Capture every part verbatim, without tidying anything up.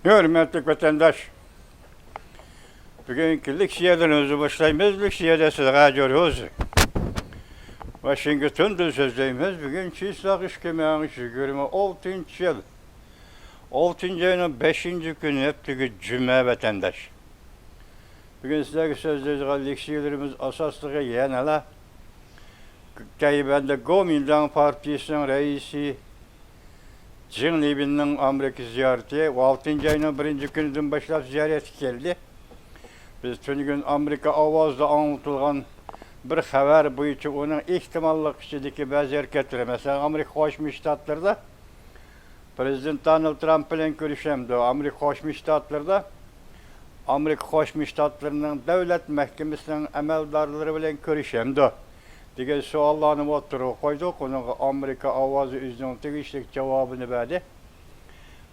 ھۆرمەتلىك ۋەتەنداش، بۈگۈنكى لېكسىيەلىرىمىزنى باشلايمىز. لېكسىيەدە سىزگە ھازىر ھۇزۇر ۋاشىنگتوندىن سۆزلەيمىز. بۈگۈن چىسلاق ئىككى مىڭ يىگىرمە ئالتىنچى يىل، ئالتىنچى ئاينىڭ بەشىنچى كۈنى، ھەپتىگە جۈمە ۋەتەنداش. بۈگۈن سىلەرگە سۆزلەيدىغان لېكسىيەلىرىمىز ئاساسلىقى يەنىلا تەيۋەندە گومىنداڭ پارتىيىسىنىڭ رەئىسى جېڭ لىۋېننىڭ ئامېرىكا زىيارىتى، ئالتىنچى ئاينىڭ بىرىنچى كۈنىدىن باشلاپ زىيارەتكە كەلدى. بىز تۈنۈگۈن ئامېرىكا ئاۋازىدا ئاڭلىتىلغان بىر خەۋەر بويىچە ئۇنىڭ ئېھتىماللىق ئىچىدىكى بەزى ھەرىكەتلىرى، مەسىلەن، ئامېرىكا قوشما شتاتلىرىدا پرېزىدېنت دونالد ترامپ بىلەن كۆرۈشەمدۇ؟ ئامېرىكا قوشما شتاتلىرىدا ئامېرىكا قوشما شتاتلىرىنىڭ دۆلەت مەھكىمىسىنىڭ ئەمەلدارلىرى بىلەن كۆرۈشەمدۇ؟ دېگەن سوئاللارنى ئوتتۇرىغا قويدۇق. ئۇنىڭغا ئامېرىكا ئاۋازى ئۆزىنىڭ تېگىشلىك جاۋابىنى بەردى.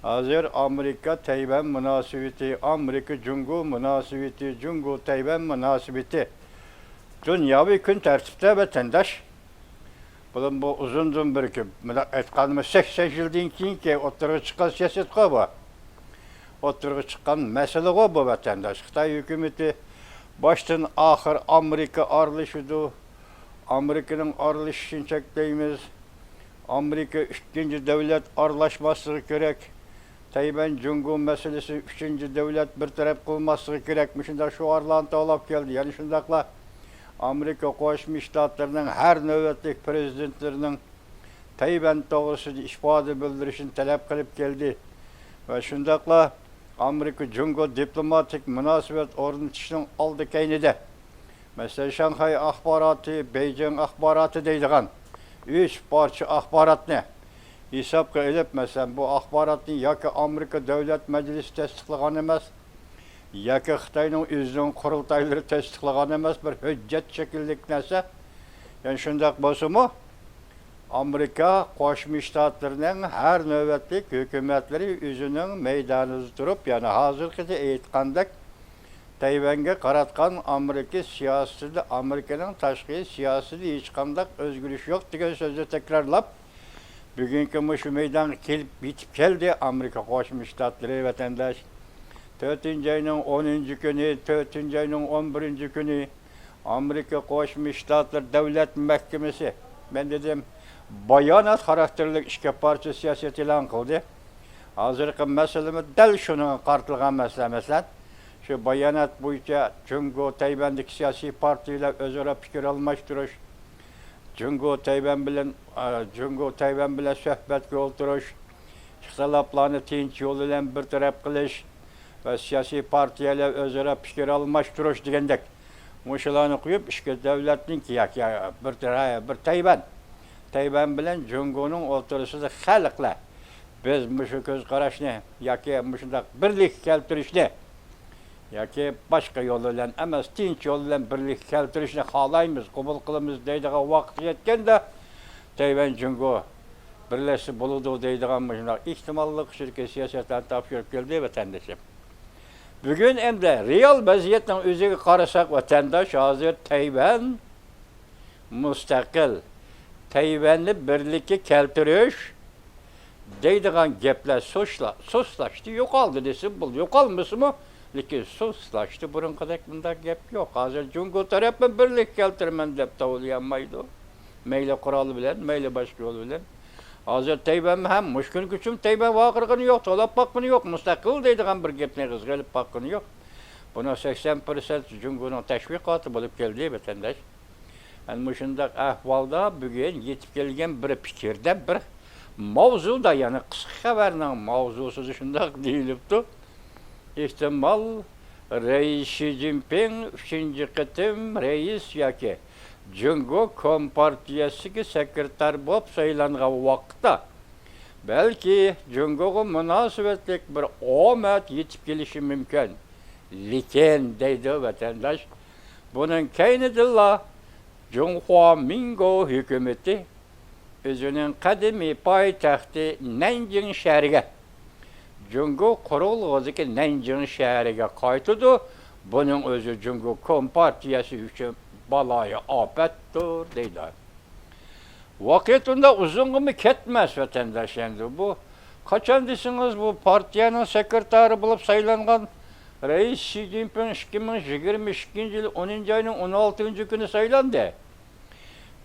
ھازىر ئامېرىكا تەيۋەن مۇناسىۋىتى، ئامېرىكا جۇڭگو مۇناسىۋىتى، جۇڭگو تەيۋەن مۇناسىۋىتى دۇنياۋى كۈن تەرتىپتە، ۋەتەنداش. بۇلار بۇ ئۇزۇندىن بېرى، مۇنداق ئېيتقاندا، سەكسەن يىلدىن كېيىنكى ئوتتۇرىغا چىققان سىياسەتقۇ بۇ. ئوتتۇرىغا چىققان مەسىلىغۇ بۇ، ۋەتەنداش. خىتاي ھۆكۈمىتى باشتىن ئاخىر ئامېرىكا ئارىلىشىدۇ، ئامېرىكىنىڭ ئارىلىشىشىنى چەكلەيمىز، ئامېرىكا ئىككىنچى دۆلەت ئارىلاشماسلىقى كېرەك، تەيۋەن جۇڭگو مەسىلىسى ئۈچىنچى دۆلەت بىر تەرەپ قىلماسلىقى كېرەك، مۇشۇنداق شوئارلارنى توۋلاپ كەلدى. يەنە شۇنداقلا ئامېرىكا قوشما شتاتلىرىنىڭ ھەر نۆۋەتلىك پرېزىدېنتلىرىنىڭ تەيۋەن توغرىسىدا ئىپادە بىلدۈرۈشىنى تەلەپ قىلىپ كەلدى ۋە شۇنداقلا ئامېرىكا جۇڭگو دىپلوماتىك مۇناسىۋەت ئورنىتىشنىڭ ئالدى كەينىدە، مەسىلەن، شاڭخەي ئاخباراتى، بېيجىڭ ئاخباراتى دەيدىغان ئۈچ پارچە ئاخباراتنى ھېسابقا ئېلىپ، مەسىلەن، بۇ ئاخباراتنى ياكى ئامېرىكا دۆلەت مەجلىسى تەستىقلىغان ئەمەس، ياكى خىتاينىڭ ئۆزىنىڭ قۇرۇلتايلىرى تەستىقلىغان ئەمەس، بىر ھۆججەت شەكىللىك نەرسە. يەنى شۇنداق بولسىمۇ، ئامېرىكا قوشما شتاتلىرىنىڭ ھەر نۆۋەتلىك ھۆكۈمەتلىرى ئۆزىنىڭ مەيدانىدا تۇرۇپ، يەنە ھازىرقىچە ئېيتقاندەك، تەيۋەنگە قاراتقان ئامېرىكا سىياسىتىدە، ئامېرىكىنىڭ تاشقى سىياسىتىدە ھېچقانداق ئۆزگىرىش يوق دېگەن سۆزنى تەكرارلاپ، بۈگۈنكى مۇشۇ مەيدانغا كېلىپ يېتىپ كەلدى ئامېرىكا قوشما شتاتلىرى، ۋەتەنداش. تۆتىنچى ئاينىڭ ئونىنچى كۈنى، تۆتىنچى ئاينىڭ ئون بىرىنچى كۈنى ئامېرىكا قوشما شتاتلىرى دۆلەت مەھكىمىسى، مەن دېدىم، بايانات خاراكتېرلىك ئىككى پارچە سىياسەت ئېلان قىلدى. ھازىرقى مەسىلىمۇ دەل شۇنىڭغا قارىتىلغان مەسىلە. مەسىلەن، شۇ بايانات بويىچە جۇڭگو تەيۋەندىكى سىياسىي پارتىيىلەر ئۆزئارا پىكىر ئالماشتۇرۇش، جۇڭگو تەيۋەن بىلەن، ئا، جۇڭگو تەيۋەن بىلەن سۆھبەتكە ئولتۇرۇش، ئىختىلاپلارنى تىنچ يول بىلەن بىر تەرەپ قىلىش ۋە سىياسىي پارتىيەلەر ئۆزئارا پىكىر ئالماشتۇرۇش دېگەندەك، مۇشۇلارنى قويۇپ، ئىككى دۆلەتنىڭكى ياكى بىر تەرە-، بىر تەيۋەن، تەيۋەن بىلەن جۇڭگونىڭ ئوتتۇرىسىدا خەلقلەر، بىز مۇشۇ كۆز قاراشنى ياكى مۇشۇنداق بىرلىككە كەلتۈرۈشنى ياكى باشقا يول بىلەن ئەمەس، تىنچ يول بىلەن بىرلىككە كەلتۈرۈشنى خالايمىز، قوبۇل قىلىمىز دەيدىغان ۋاقىت يەتكەندە، تەيۋەن جۇڭگو بىرلەشسە بولىدۇ دەيدىغان مۇشۇنداق ئېھتىماللىق ئىچىدىكى سىياسەتلەرنى تاپشۇرۇپ كەلدى، ۋەتەندىشىم. بۈگۈن ئەمدى رېئال ۋەزىيەتنىڭ ئۆزىگە قارىساق، ۋەتەنداش، ھازىر تەيۋەن مۇستەقىل، تەيۋەننى بىرلىككە كەلتۈرۈش دەيدىغان گەپلەر سۇسلا-، سۇسلاشتى، يوقالدى دېسە بولىدۇ. يوقالمىسىمۇ، لېكىن سۇسلاشتى. بۇرۇنقىدەك بۇنداق گەپ يوق. ھازىر جۇڭگو تەرەپمۇ بىرلىككە كەلتۈرىمەن دەپ توۋلىيالمايدۇ. مەيلى قورال بىلەن، مەيلى باشقا يول بىلەن. ھازىر تەيۋەنمۇ ھەم مۇشۇ كۈنگىچىمۇ تەيۋەن ۋارقىرىغىنى يوق، توۋلاپ باققىنى يوق، مۇستەقىل دەيدىغان بىر گەپنى ئېغىزغا ئېلىپ باققىنى يوق. بۇنىڭ سەكسەن پىرسەنت جۇڭگونىڭ تەشۋىقاتى بولۇپ كەلدى، ۋەتەنداش. ئەنە مۇشۇنداق ئەھۋالدا بۈگۈن يېتىپ كەلگەن بىر پىكىردە، بىر ماۋزۇدا، يەنى قىسقا خەۋەرنىڭ ماۋزۇسىدا شۇنداق دېيىلىپتۇ. ئېھتىمال، رەئىس شى جىنپىڭ ئۈچىنچى قېتىم رەئىس ياكى جۇڭگو كومپارتىيەسىگە سېكرېتار بولۇپ سايلانغان ۋاقىتتا، بەلكى جۇڭگوغا مۇناسىۋەتلىك بىر ئومەت يېتىپ كېلىشى مۇمكىن. لېكىن، دەيدۇ ۋەتەنداش، بۇنىڭ كەينىدىنلا جۇڭخۇا مىڭگو ھۆكۈمىتى ئۆزىنىڭ قەدىمىي پايتەختى نەنجىڭ شەھىرىگە، جۇڭگو قۇرۇقلۇقىدىكى نەنجىڭ شەھىرىگە قايتىدۇ. بۇنىڭ ئۆزى جۇڭگو كومپارتىيەسى ئۈچۈن بالايىئاپەتتۇر، دەيدۇ. ۋاقىت ئۇنداق ئۇزۇنغىمۇ كەتمەس، ۋەتەنداش، ئەمدى بۇ قاچان دېسىڭىز، بۇ پارتىيەنىڭ سېكرېتارى بولۇپ سايلانغان رەئىس شى جىنپىڭ ئىككى مىڭ يىگىرمە ئىككىنچى يىل ئونىنچى ئاينىڭ ئون ئالتىنچى كۈنى سايلاندى.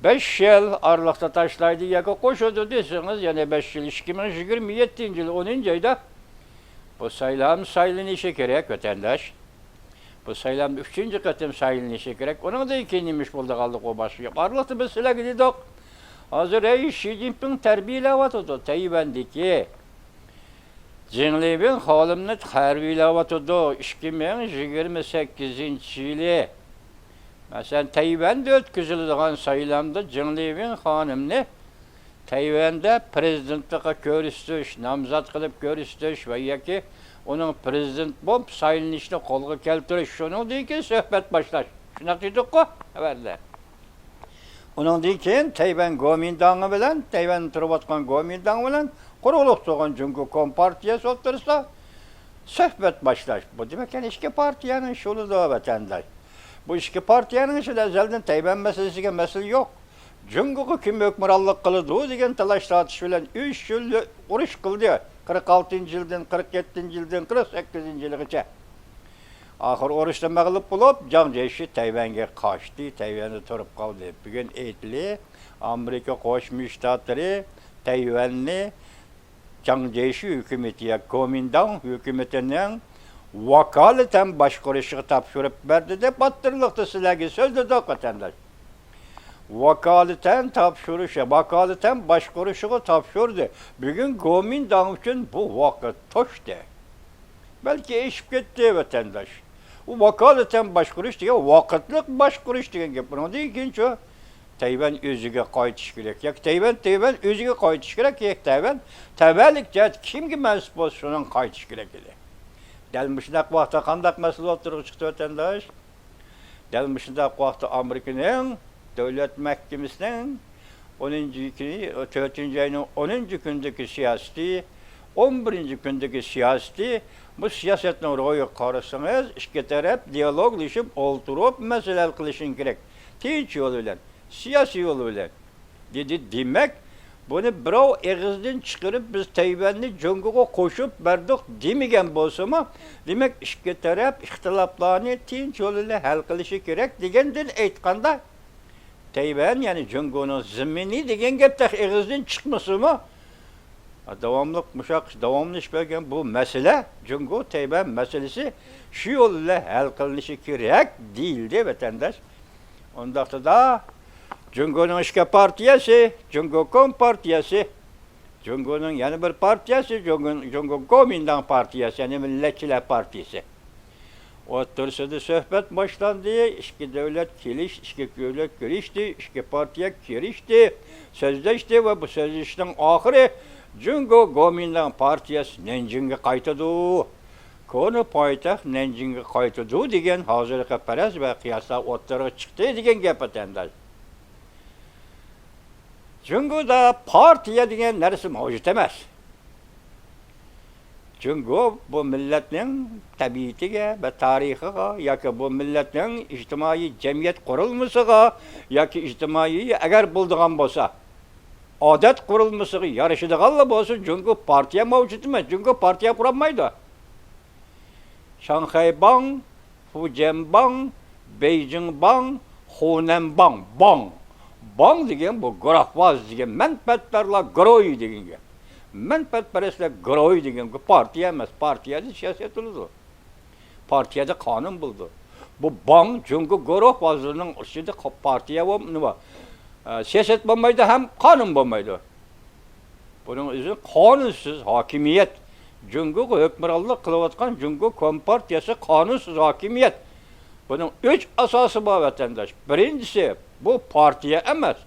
بەش يىل ئارىلىقتا تاشلايدۇ ياكى قوشىدۇ دېسىڭىز، يەنە بەش يىل، ئىككى مىڭ يىگىرمە يەتتىنچى يىل ئونىنچى ئايدا بۇ سايلام سايلىنىشى كېرەك، ۋەتەنداش. بۇ سايلامدا ئۈچىنچى قېتىم سايلىنىشى كېرەك. ئۇنىڭدىن كېيىن نېمە ئىش بولىدىغانلىقى باشقا گەپ. ئارىلىقتا بىز سىلەرگە دېدۇق. ھازىر رەئىس شى جىنپىڭ تەربىيەلەۋاتىدۇ تەيۋەندىكى. جېڭ لىۋېن خانىمنى تەربىيەلەۋاتىدۇ. ئىككى مىڭ يىگىرمە سەككىزىنچى يىلى، مەسىلەن، تەيۋەندە ئۆتكۈزۈلىدىغان سايلامدا جېڭ لىۋېن خانىمنى تەيۋەندە پىرېزىدېنتلىققا كۆرسىتىش، نامزات قىلىپ كۆرسىتىش ۋە ياكى ئۇنىڭ پىرېزىدېنت بولۇپ سايلىنىشىنى قولغا كەلتۈرۈش، شۇنىڭدىن كېيىن سۆھبەت باشلاش. شۇنداق دېدۇققۇ خەۋەردە. ئۇنىڭدىن كېيىن تەيۋەن گومىنداڭى بىلەن، تەيۋەندە تۇرۇۋاتقان گومىنداڭ بىلەن قۇرۇلۇپ تۇرغان جۇڭگو كومپارتىيەسى ئوتتۇرىسىدا سۆھبەت باشلاش. بۇ دېمەك، يەنە ئىككى پارتىيەنىڭ ئىشى بولىدۇ، ۋەتەنداش. بۇ ئىككى پارتىيەنىڭ ئىچىدە ئەزەلدىن تەيۋەن مەسىلىسىگە مەسىلە يوق. جۇڭگوغا كىم ھۆكۈمرانلىق قىلىدۇ دېگەن تالاش-تارتىش بىلەن ئۈچ يىل ئۇرۇش قىلدى. قىرىق ئالتىنچى يىلدىن، قىرىق يەتتىنچى يىلدىن قىرىق سەككىزىنچى يىلغىچە. ئاخىر ئۇرۇشتا مەغلۇپ بولۇپ، جاڭ جيېشى تەيۋەنگە قاچتى، تەيۋەندە تۇرۇپ قالدى. بۈگۈن ئېيتىلى، ئامېرىكا قوشما شتاتلىرى تەيۋەننى جاڭ جيېشى ھۆكۈمىتى يا گومىنداڭ ھۆكۈمىتىنىڭ ۋاكالىتەن باشقۇرۇشىغا تاپشۇرۇپ بەردى دەپ ئوتتۇرىلىقتا سىلەرگە سۆزلىدۇق، ۋەتەنداش. ۋاكالىتەن تاپشۇرۇش، ۋاكالىتەن باشقۇرۇشىغا تاپشۇردى. بۈگۈن گومىنداڭ ئۈچۈن بۇ ۋاقىت توشتى. بەلكى ئېشىپ كەتتى، ۋەتەنداش. ئۇ ۋاكالىتەن باشقۇرۇش دېگەن ۋاقىتلىق باشقۇرۇش دېگەن گەپ. ئۇنىڭدىن كېيىنچۇ؟ تەيۋەن ئۆزىگە قايتىشى كېرەك. ياكى تەيۋەن، تەيۋەن ئۆزىگە قايتىشى كېرەك، ياكى تەيۋەن تەۋەلىك جەھەتتە كىمگە مەنسۇپ بولسا، شۇنىڭغا قايتىشى كېرەك ئىدى. دەل مۇشۇنداق ۋاقىتتا قانداق مەسىلە ئوتتۇرىغا چىقتى، ۋەتەنداش؟ دەل مۇشۇنداق ۋاقىتتا ئامېرىكىنىڭ دۆلەت مەھكىمىسىنىڭ ئونىنچى كۈنى، تۆتىنچى ئاينىڭ ئونىنچى كۈنىدىكى سىياسىتى، ئون بىرىنچى كۈنىدىكى سىياسىتى، بۇ سىياسەتنىڭ روھىغا قارىسىڭىز، ئىككى تەرەپ دىيالوگلىشىپ ئولتۇرۇپ مەسىلە ھەل قىلىشىڭ كېرەك. تىنچ يول بىلەن، سىياسىي يول بىلەن، دېدى. دېمەك، بۇنى بىراۋ ئېغىزدىن چىقىرىپ، بىز تەيۋەننى جۇڭگوغا قوشۇپ بەردۇق دېمىگەن بولسىمۇ، دېمەك، ئىككى تەرەپ ئىختىلاپلارنى تىنچ يول بىلەن ھەل قىلىشى كېرەك دېگەندىن ئېيتقاندا، تەيۋەن، يەنى جۇڭگونىڭ زېمىنى دېگەن گەپ تېخى ئېغىزدىن چىقمىسىمۇ، داۋاملىق مۇشۇ داۋاملىشىپ كەلگەن بۇ مەسىلە، جۇڭگو تەيۋەن مەسىلىسى شۇ يول بىلەن ھەل قىلىنىشى كېرەك دېيىلدى، ۋەتەنداش. ئۇنداقتا، جۇڭگونىڭ ئىككى پارتىيەسى، جۇڭگو كومپارتىيەسى، جۇڭگونىڭ يەنە بىر پارتىيەسى، جۇڭگو، جۇڭگو گومىنداڭ پارتىيەسى، يەنى مىللەتچىلەر پارتىيىسى. ئوتتۇرىسىدا سۆھبەت باشلاندى، ئىككى دۆلەت كېلىش، ئىككى دۆلەت كۆرۈشتى، ئىككى پارتىيە كۆرۈشتى، سۆزلەشتى ۋە بۇ سۆزلىشىشنىڭ ئاخىرى جۇڭگو گومىنداڭ پارتىيەسى نەنجىڭگە قايتىدۇ، كونا پايتەخت نەنجىڭگە قايتىدۇ دېگەن ھازىرقى پەرەز ۋە قىياسلار ئوتتۇرىغا چىقتى دېگەن گەپ، ۋەتەنداش. جۇڭگودا پارتىيە دېگەن نەرسە مەۋجۇت ئەمەس. جۇڭگو بۇ مىللەتنىڭ تەبىئىتىگە ۋە تارىخىغا ياكى بۇ مىللەتنىڭ ئىجتىمائىي جەمئىيەت قۇرۇلمىسىغا ياكى ئىجتىمائىي، ئەگەر بولىدىغان بولسا، ئادەت قۇرۇلمىسىغا يارىشىدىغانلا بولسا، جۇڭگو پارتىيە مەۋجۇت ئەمەس، جۇڭگو پارتىيە قۇرالمايدۇ. شاڭخەي باڭ، فۇجيەن باڭ، بېيجىڭ باڭ، خۇنەن باڭ، باڭ. باڭ دېگەن بۇ گۇرۇھۋاز دېگەن، مەنپەئەتپەرەسلەر گۇرۇھى دېگەن گەپ. مەنپەئەتپەرەسلەر گۇرۇھى دېگەن گەپ. پارتىيە ئەمەس، پارتىيەدە سىياسەت بولىدۇ. پارتىيەدە قانۇن بولىدۇ. بۇ باڭ جۇڭگو گۇرۇھۋازلىرىنىڭ ئىچىدە قا-، پارتىيە بولۇپ نېمە، ئە، سىياسەت بولمايدۇ ھەم قانۇن بولمايدۇ. بۇنىڭ ئۆزى قانۇنسىز ھاكىمىيەت. جۇڭگوغا ھۆكۈمرانلىق قىلىۋاتقان جۇڭگو كومپارتىيەسى قانۇنسىز ھاكىمىيەت. بۇنىڭ ئۈچ ئاساسى بار، ۋەتەنداش. بىرىنچىسى، بۇ پارتىيە ئەمەس.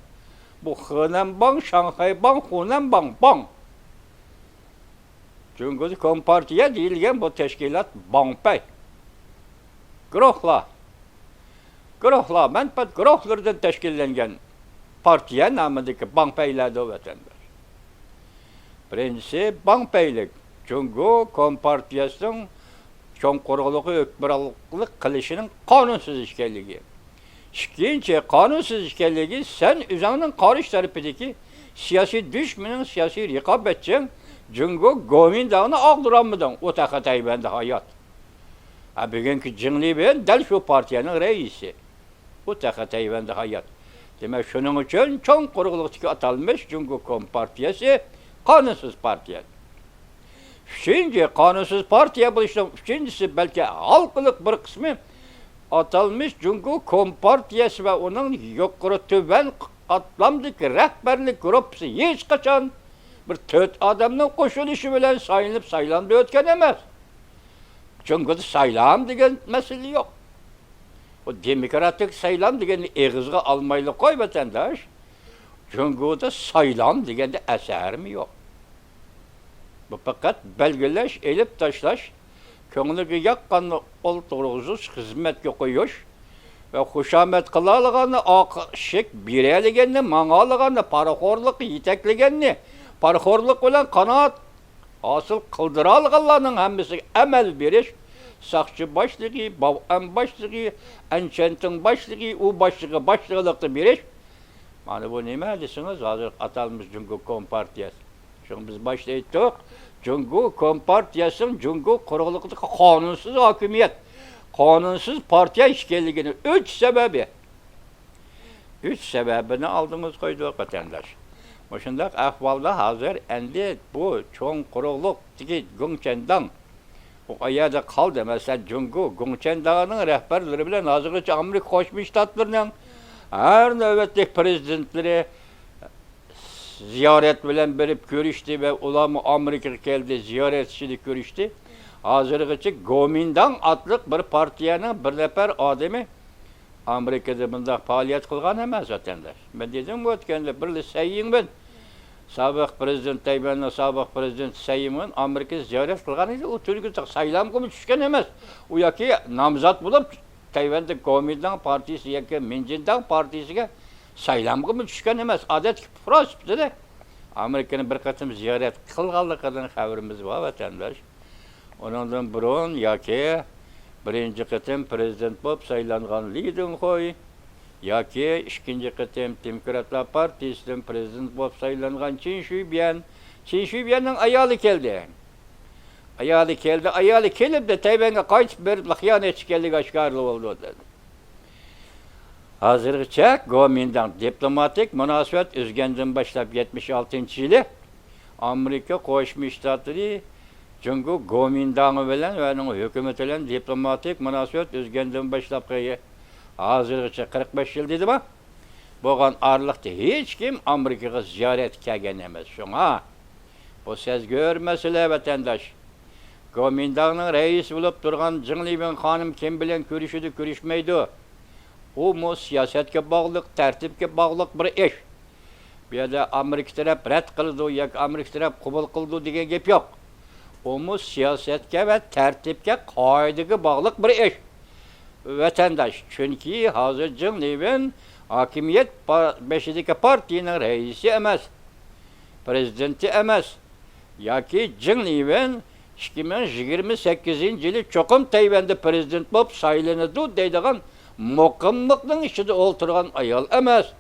بۇ خېنەن باڭ، شاڭخەي باڭ، خۇنەن باڭ، باڭ. جۇڭگودا كومپارتىيە دېيىلگەن بۇ تەشكىلات باڭپەي. گۇرۇھلار. گۇرۇھلار، مەنپەئەت گۇرۇھلىرىدىن تەشكىللەنگەن پارتىيە نامىدىكى باڭپەيلەردۇر، ۋەتەنداش. بىرىنچىسى، باڭپەيلىك جۇڭگو كومپارتىيەسىنىڭ چوڭ قۇرۇقلۇقى ھۆكۈمرانلىق قىلىشىنىڭ قانۇنسىز ئىكەنلىكى. ئىككىنچى، قانۇنسىز ئىكەنلىكى، سەن ئۆزۈڭنىڭ قارشى تەرىپىدىكى سىياسىي دۈشمىنىڭ، سىياسىي رىقابەتچىڭ جۇڭگو گومىنداڭنى ئاغدۇرالمىدىڭ، ئۇ تېخى تەيۋەندە ھايات. ھە، بۈگۈنكى جېڭ لىۋېن دەل شۇ پارتىيەنىڭ رەئىسى. ئۇ تېخى تەيۋەندە ھايات. دېمەك، شۇنىڭ ئۈچۈن چوڭ قۇرۇقلۇقتىكى ئاتالمىش جۇڭگو كومپارتىيەسى قانۇنسىز پارتىيە. ئۈچىنچى، قانۇنسىز پارتىيە بولۇشنىڭ ئۈچىنچىسى، بەلكى ھالقىلىق بىر قىسمى، ئاتالمىش جۇڭگو كومپارتىيەسى ۋە ئۇنىڭ يۇقىرى تۆۋەن قاتلامدىكى رەھبەرلىك گۇرۇپپىسى ھېچقاچان بىر تۆت ئادەمنىڭ قوشۇلۇشى بىلەن سايلىنىپ سايلامدا ئۆتكەن ئەمەس. جۇڭگودا سايلام دېگەن مەسىلە يوق. بۇ دېموكراتىك سايلام دېگەننى ئېغىزغا ئالمايلى قوي، ۋەتەنداش. جۇڭگودا سايلام دېگەندە ئەسەرمۇ يوق. بۇ پەقەت بەلگىلەش، ئېلىپ تاشلاش، كۆڭلىگە ياققاننى ئولتۇرغۇزۇش، خىزمەتكە قويۇش ۋە خۇشامەت قىلالىغاننى، ئاق ئىشىك بېرەلىگەننى، ماڭالىغاننى، پارىخورلۇققا يېتەكلىگەننى، پارىخورلۇق بىلەن قانائەت ھاسىل قىلدۇرالىغانلارنىڭ ھەممىسىگە ئەمەل بېرىش، ساقچى باشلىقى، باۋئەن باشلىقى، ئەنچەنتىڭ باشلىقى، ئۇ باشلىقى باشلىقلىقتا بېرىش. مانا بۇ نېمە دېسىڭىز، ھازىر ئاتالمىش جۇڭگو كومپارتىيەسى. شۇڭا بىز باشتا ئېيتتۇق، جۇڭگو كومپارتىيەسىنىڭ جۇڭگو قۇرۇقلۇقىدىكى قانۇنسىز ھاكىمىيەت، قانۇنسىز پارتىيە ئىكەنلىكىنىڭ ئۈچ سەۋەبى. ئۈچ سەۋەبىنى ئالدىڭىزغا قويدۇق، ۋەتەنداش. مۇشۇنداق ئەھۋالدا ھازىر ئەمدى بۇ چوڭ قۇرۇقلۇقتىكى گۇڭچەنداڭ، ئۇ قەيەردە قالدى؟ مەسىلەن، جۇڭگو گۇڭچەنداڭنىڭ رەھبەرلىرى بىلەن ھازىرغىچە ئامېرىكا قوشما شتاتلىرىنىڭ ھەر نۆۋەتلىك پرېزىدېنتلىرى زىيارەت بىلەن بېرىپ كۆرۈشتى ۋە ئۇلارمۇ ئامېرىكىغا كەلدى، زىيارەت ئىچىدە كۆرۈشتى. ھازىرغىچە گومىنداڭ ئاتلىق بىر پارتىيەنىڭ بىر نەپەر ئادىمى ئامېرىكىدا بۇنداق پائالىيەت قىلغان ئەمەس، ۋەتەنداش. مەن دېدىمغۇ ئۆتكەندە، بىرلا سەي يىڭۋېن، سابىق پرېزىدېنت، تەيۋەننىڭ سابىق پرېزىدېنتى سەي يىڭۋېن ئامېرىكىغا زىيارەت قىلغان ئىدى. ئۇ تۈرگۈتلۈك سايلامغىمۇ چۈشكەن ئەمەس. ئۇ ياكى نامزات بولۇپ تەيۋەندە گومىنداڭ پارتىيىسى ياكى مىنجىنداڭ پارتىيىسىگە سايلامغىمۇ چۈشكەن ئەمەس. ئادەتتىكى پۇقرا سۈپىتىدە ئامېرىكىنى بىر قېتىم زىيارەت قىلغانلىقىدىن خەۋىرىمىز بار، ۋەتەنداش. ئۇنىڭدىن بۇرۇن ياكى بىرىنچى قېتىم پرېزىدېنت بولۇپ سايلانغان لى دېڭخۇي ياكى ئىككىنچى قېتىم دېموكراتلار پارتىيىسىدىن پرېزىدېنت بولۇپ سايلانغان چىن شۈيبيەن، چىن شۈيبيەننىڭ ئايالى كەلدى. ئايالى كەلدى، ئايالى كېلىپلا تەيۋەنگە قايتىپ بېرىپلا خىيانەتچى ئىكەنلىكى ئاشكارىلىۋالدى. ھازىرغىچە گومىنداڭ دىپلوماتىك مۇناسىۋەت ئۈزگەندىن باشلاپ، يەتمىش ئالتىنچى يىلى ئامېرىكا قوشما شتاتلىرى جۇڭگو گومىنداڭى بىلەن ۋە ئۇنىڭ ھۆكۈمىتى بىلەن دىپلوماتىك مۇناسىۋەت ئۈزگەندىن باشلاپ، ھازىرغىچە قىرىق بەش يىل دېدىما، بولغان ئارىلىقتا ھېچكىم ئامېرىكىغا زىيارەتكە كەلگەن ئەمەس. شۇڭا بۇ سەزگۈر مەسىلە، ۋەتەنداش. گومىنداڭنىڭ رەئىسى بولۇپ تۇرغان جېڭ لىۋېن خانىم كىم بىلەن كۆرۈشىدۇ، كۆرۈشمەيدۇ، ئۇمۇ سىياسەتكە باغلىق، تەرتىپكە باغلىق بىر ئىش. بۇ يەردە ئامېرىكا تەرەپ رەت قىلىدۇ ياكى ئامېرىكا تەرەپ قوبۇل قىلىدۇ دېگەن گەپ يوق. ئۇمۇ سىياسەتكە ۋە تەرتىپكە، قائىدىگە باغلىق بىر ئىش، ۋەتەنداش. چۈنكى ھازىر جېڭ لىۋېن ھاكىمىيەت پا-، بېشىدىكى پارتىيىنىڭ رەئىسى ئەمەس، پرېزىدېنتى ئەمەس. ياكى جېڭ لىۋېن ئىككى مىڭ يىگىرمە سەككىزىنچى يىلى چوقۇم تەيۋەندە پرېزىدېنت بولۇپ سايلىنىدۇ دەيدىغان مۇقىملىقنىڭ ئىچىدە ئولتۇرغان ئايال ئەمەس.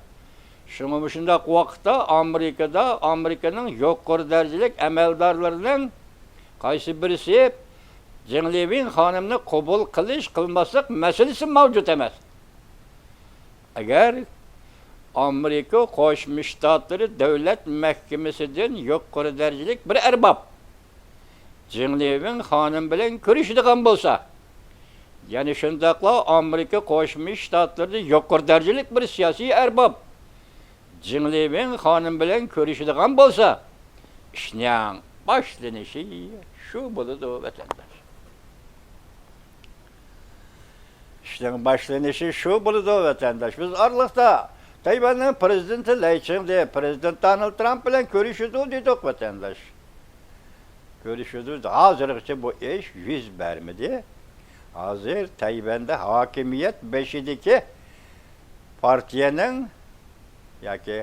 شۇڭا مۇشۇنداق ۋاقىتتا ئامېرىكىدا ئامېرىكىنىڭ يۇقىرى دەرىجىلىك ئەمەلدارلىرىنىڭ قايسى بىرسى جېڭ لىۋېن خانىمنى قوبۇل قىلىش، قىلماسلىق مەسىلىسى مەۋجۇت ئەمەس. ئەگەر ئامېرىكا قوشما شتاتلىرى دۆلەت مەھكىمىسىدىن يۇقىرى دەرىجىلىك بىر ئەرباب جېڭ لىۋېن خانىم بىلەن كۆرۈشىدىغان بولسا، يەنە شۇنداقلا ئامېرىكا قوشما شتاتلىرىدا يۇقىرى دەرىجىلىك بىر سىياسىي ئەرباب جېڭ لىۋېن خانىم بىلەن كۆرۈشىدىغان بولسا، ئىشنىڭ باشلىنىشى شۇ بولىدۇ، ۋەتەنداش. ئىشنىڭ باشلىنىشى شۇ بولىدۇ، ۋەتەنداش. بىز ئارىلىقتا تەيۋەننىڭ پرېزىدېنتى لەي چىڭدې، پرېزىدېنت دونالد ترامپ بىلەن كۆرۈشىدۇ دېدۇق، ۋەتەنداش. كۆرۈشىدۇ. ھازىرغىچە بۇ ئىش يۈز بەرمىدى. ھازىر تەيۋەندە ھاكىمىيەت بېشىدىكى پارتىيەنىڭ ياكى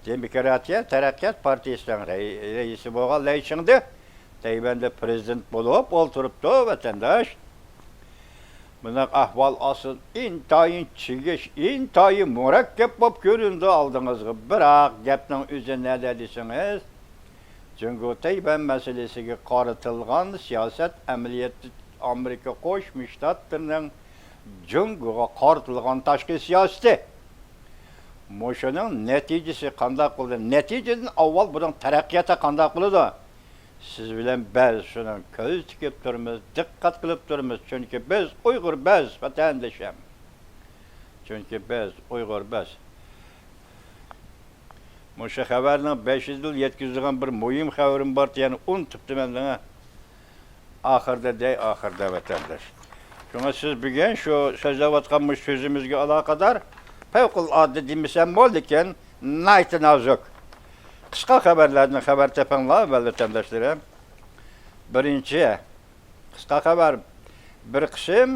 دېموكراتىيە تەرەققىيات پارتىيىسىنىڭ رەي-، رەئىسى بولغان لەي چىڭدې تەيۋەندە پرېزىدېنت بولۇپ ئولتۇرۇپتۇ، ۋەتەنداش. بۇنداق ئەھۋال ئاستىدا ئىنتايىن چىگىش، ئىنتايىن مۇرەككەپ بولۇپ كۆرۈنىدۇ ئالدىڭىزغا. بىراق گەپنىڭ ئۆزى نەدە دېسىڭىز، جۇڭگو تەيۋەن مەسىلىسىگە قارىتىلغان سىياسەت ئەمەلىيەتتە ئامېرىكا قوشما شتاتلىرىنىڭ جۇڭگوغا قارىتىلغان تاشقى سىياسىتى. مۇشۇنىڭ نەتىجىسى قانداق بولدى؟ نەتىجىدىن ئاۋۋال بۇنىڭ تەرەققىياتى قانداق بولىدۇ؟ سىز بىلەن بىز شۇنىڭ كۆز تىكىپ تۇرىمىز، دىققەت قىلىپ تۇرىمىز، چۈنكى بىز ئۇيغۇر، بىز ۋەتەندىشىم. چۈنكى بىز ئۇيغۇر، بىز. مۇشۇ خەۋەرنىڭ بەش يۈز يىل يەتكۈزىدىغان بىر مۇھىم خەۋىرىم بار، يەنە ئۇنتۇپتىمەن دەڭە. ئاخىردا دەي، ئاخىردا ۋەتەنداش. شۇڭا سىز بۈگۈن شۇ سۆزلەۋاتقان مۇشۇ سۆزىمىزگە ئالاقىدار پەۋقۇلئاددە دېمىسەممۇ، لېكىن ناھايىتى نازۇك، قىسقا خەۋەرلەردىن خەۋەر تېپىڭلار، ئەزىز ۋەتەنداشلىرىم. بىرىنچى، قىسقا خەۋەر. بىر قىسىم،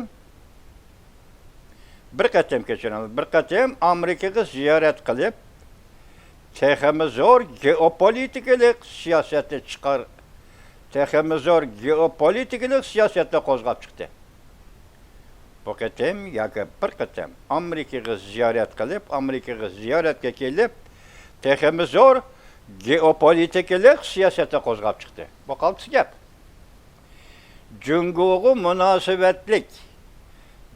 بىر قېتىم، كەچۈرۈڭ، بىر قېتىم ئامېرىكىغا زىيارەت قىلىپ، تېخىمۇ زور گېئوپولىتىكىلىق سىياسەتنى چىقار، تېخىمۇ زور گېئوپولىتىكىلىق سىياسەتنى قوزغاپ چىقتى. بۇ قېتىم ياكى بىر قېتىم ئامېرىكىغا زىيارەت قىلىپ، ئامېرىكىغا زىيارەتكە كېلىپ، تېخىمۇ زور گېئوپولىتىكىلىق سىياسەتنى قوزغاپ چىقتى. بۇ قالتىس گەپ. جۇڭگوغا مۇناسىۋەتلىك،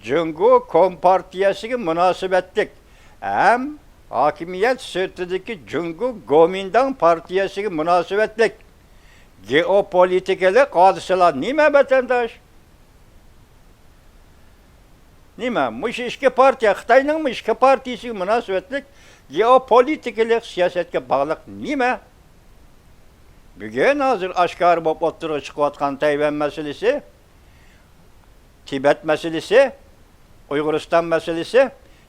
جۇڭگو كومپارتىيەسىگە مۇناسىۋەتلىك ھەم ھاكىمىيەت سىرتىدىكى جۇڭگو گومىنداڭ پارتىيەسىگە مۇناسىۋەتلىك گېئوپولىتىكىلىق ھادىسىلەر نېمە، ۋەتەنداش؟ نېمە؟ مۇشۇ ئىككى پارتىيە، خىتاينىڭمۇ ئىككى پارتىيىسىگە مۇناسىۋەتلىك گېئوپولىتىكىلىق سىياسەتكە باغلىق نېمە؟ بۈگۈن ھازىر ئاشكارا بولۇپ ئوتتۇرىغا چىقىۋاتقان تەيۋەن مەسىلىسى، تىبەت مەسىلىسى، ئۇيغۇرىستان مەسىلىسى،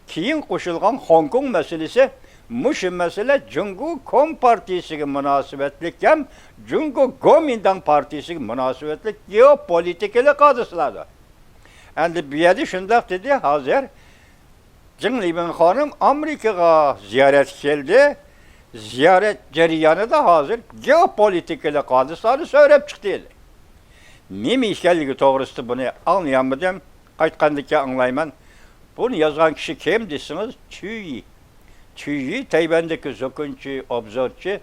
كېيىن قوشۇلغان خوڭكوڭ مەسىلىسى، مۇشۇ مەسىلە جۇڭگو كومپارتىيىسىگە مۇناسىۋەتلىك ھەم جۇڭگو گومىنداڭ پارتىيىسىگە مۇناسىۋەتلىك گېئوپولىتىكىلىق ھادىسىلەردۇر. ئەمدى بۇ يەردە شۇنداق دېدى، ھازىر جېڭ لىۋېن خانىم ئامېرىكىغا زىيارەتكە كەلدى. زىيارەت جەريانىدا ھازىر گېئوپولىتىكىلىق ھادىسىلەرنى سۆرەپ چىقتى. نېمە ئىكەنلىكى توغرىسىدا بۇنى ئاڭلىيالمىدىم. قايتقاندىن كېيىن ئاڭلايمەن. بۇنى يازغان كىشى كىم دېسىڭىز، چۈيى. چۈيى تەيۋەندىكى زوكۇنچى، ئوبزورچى.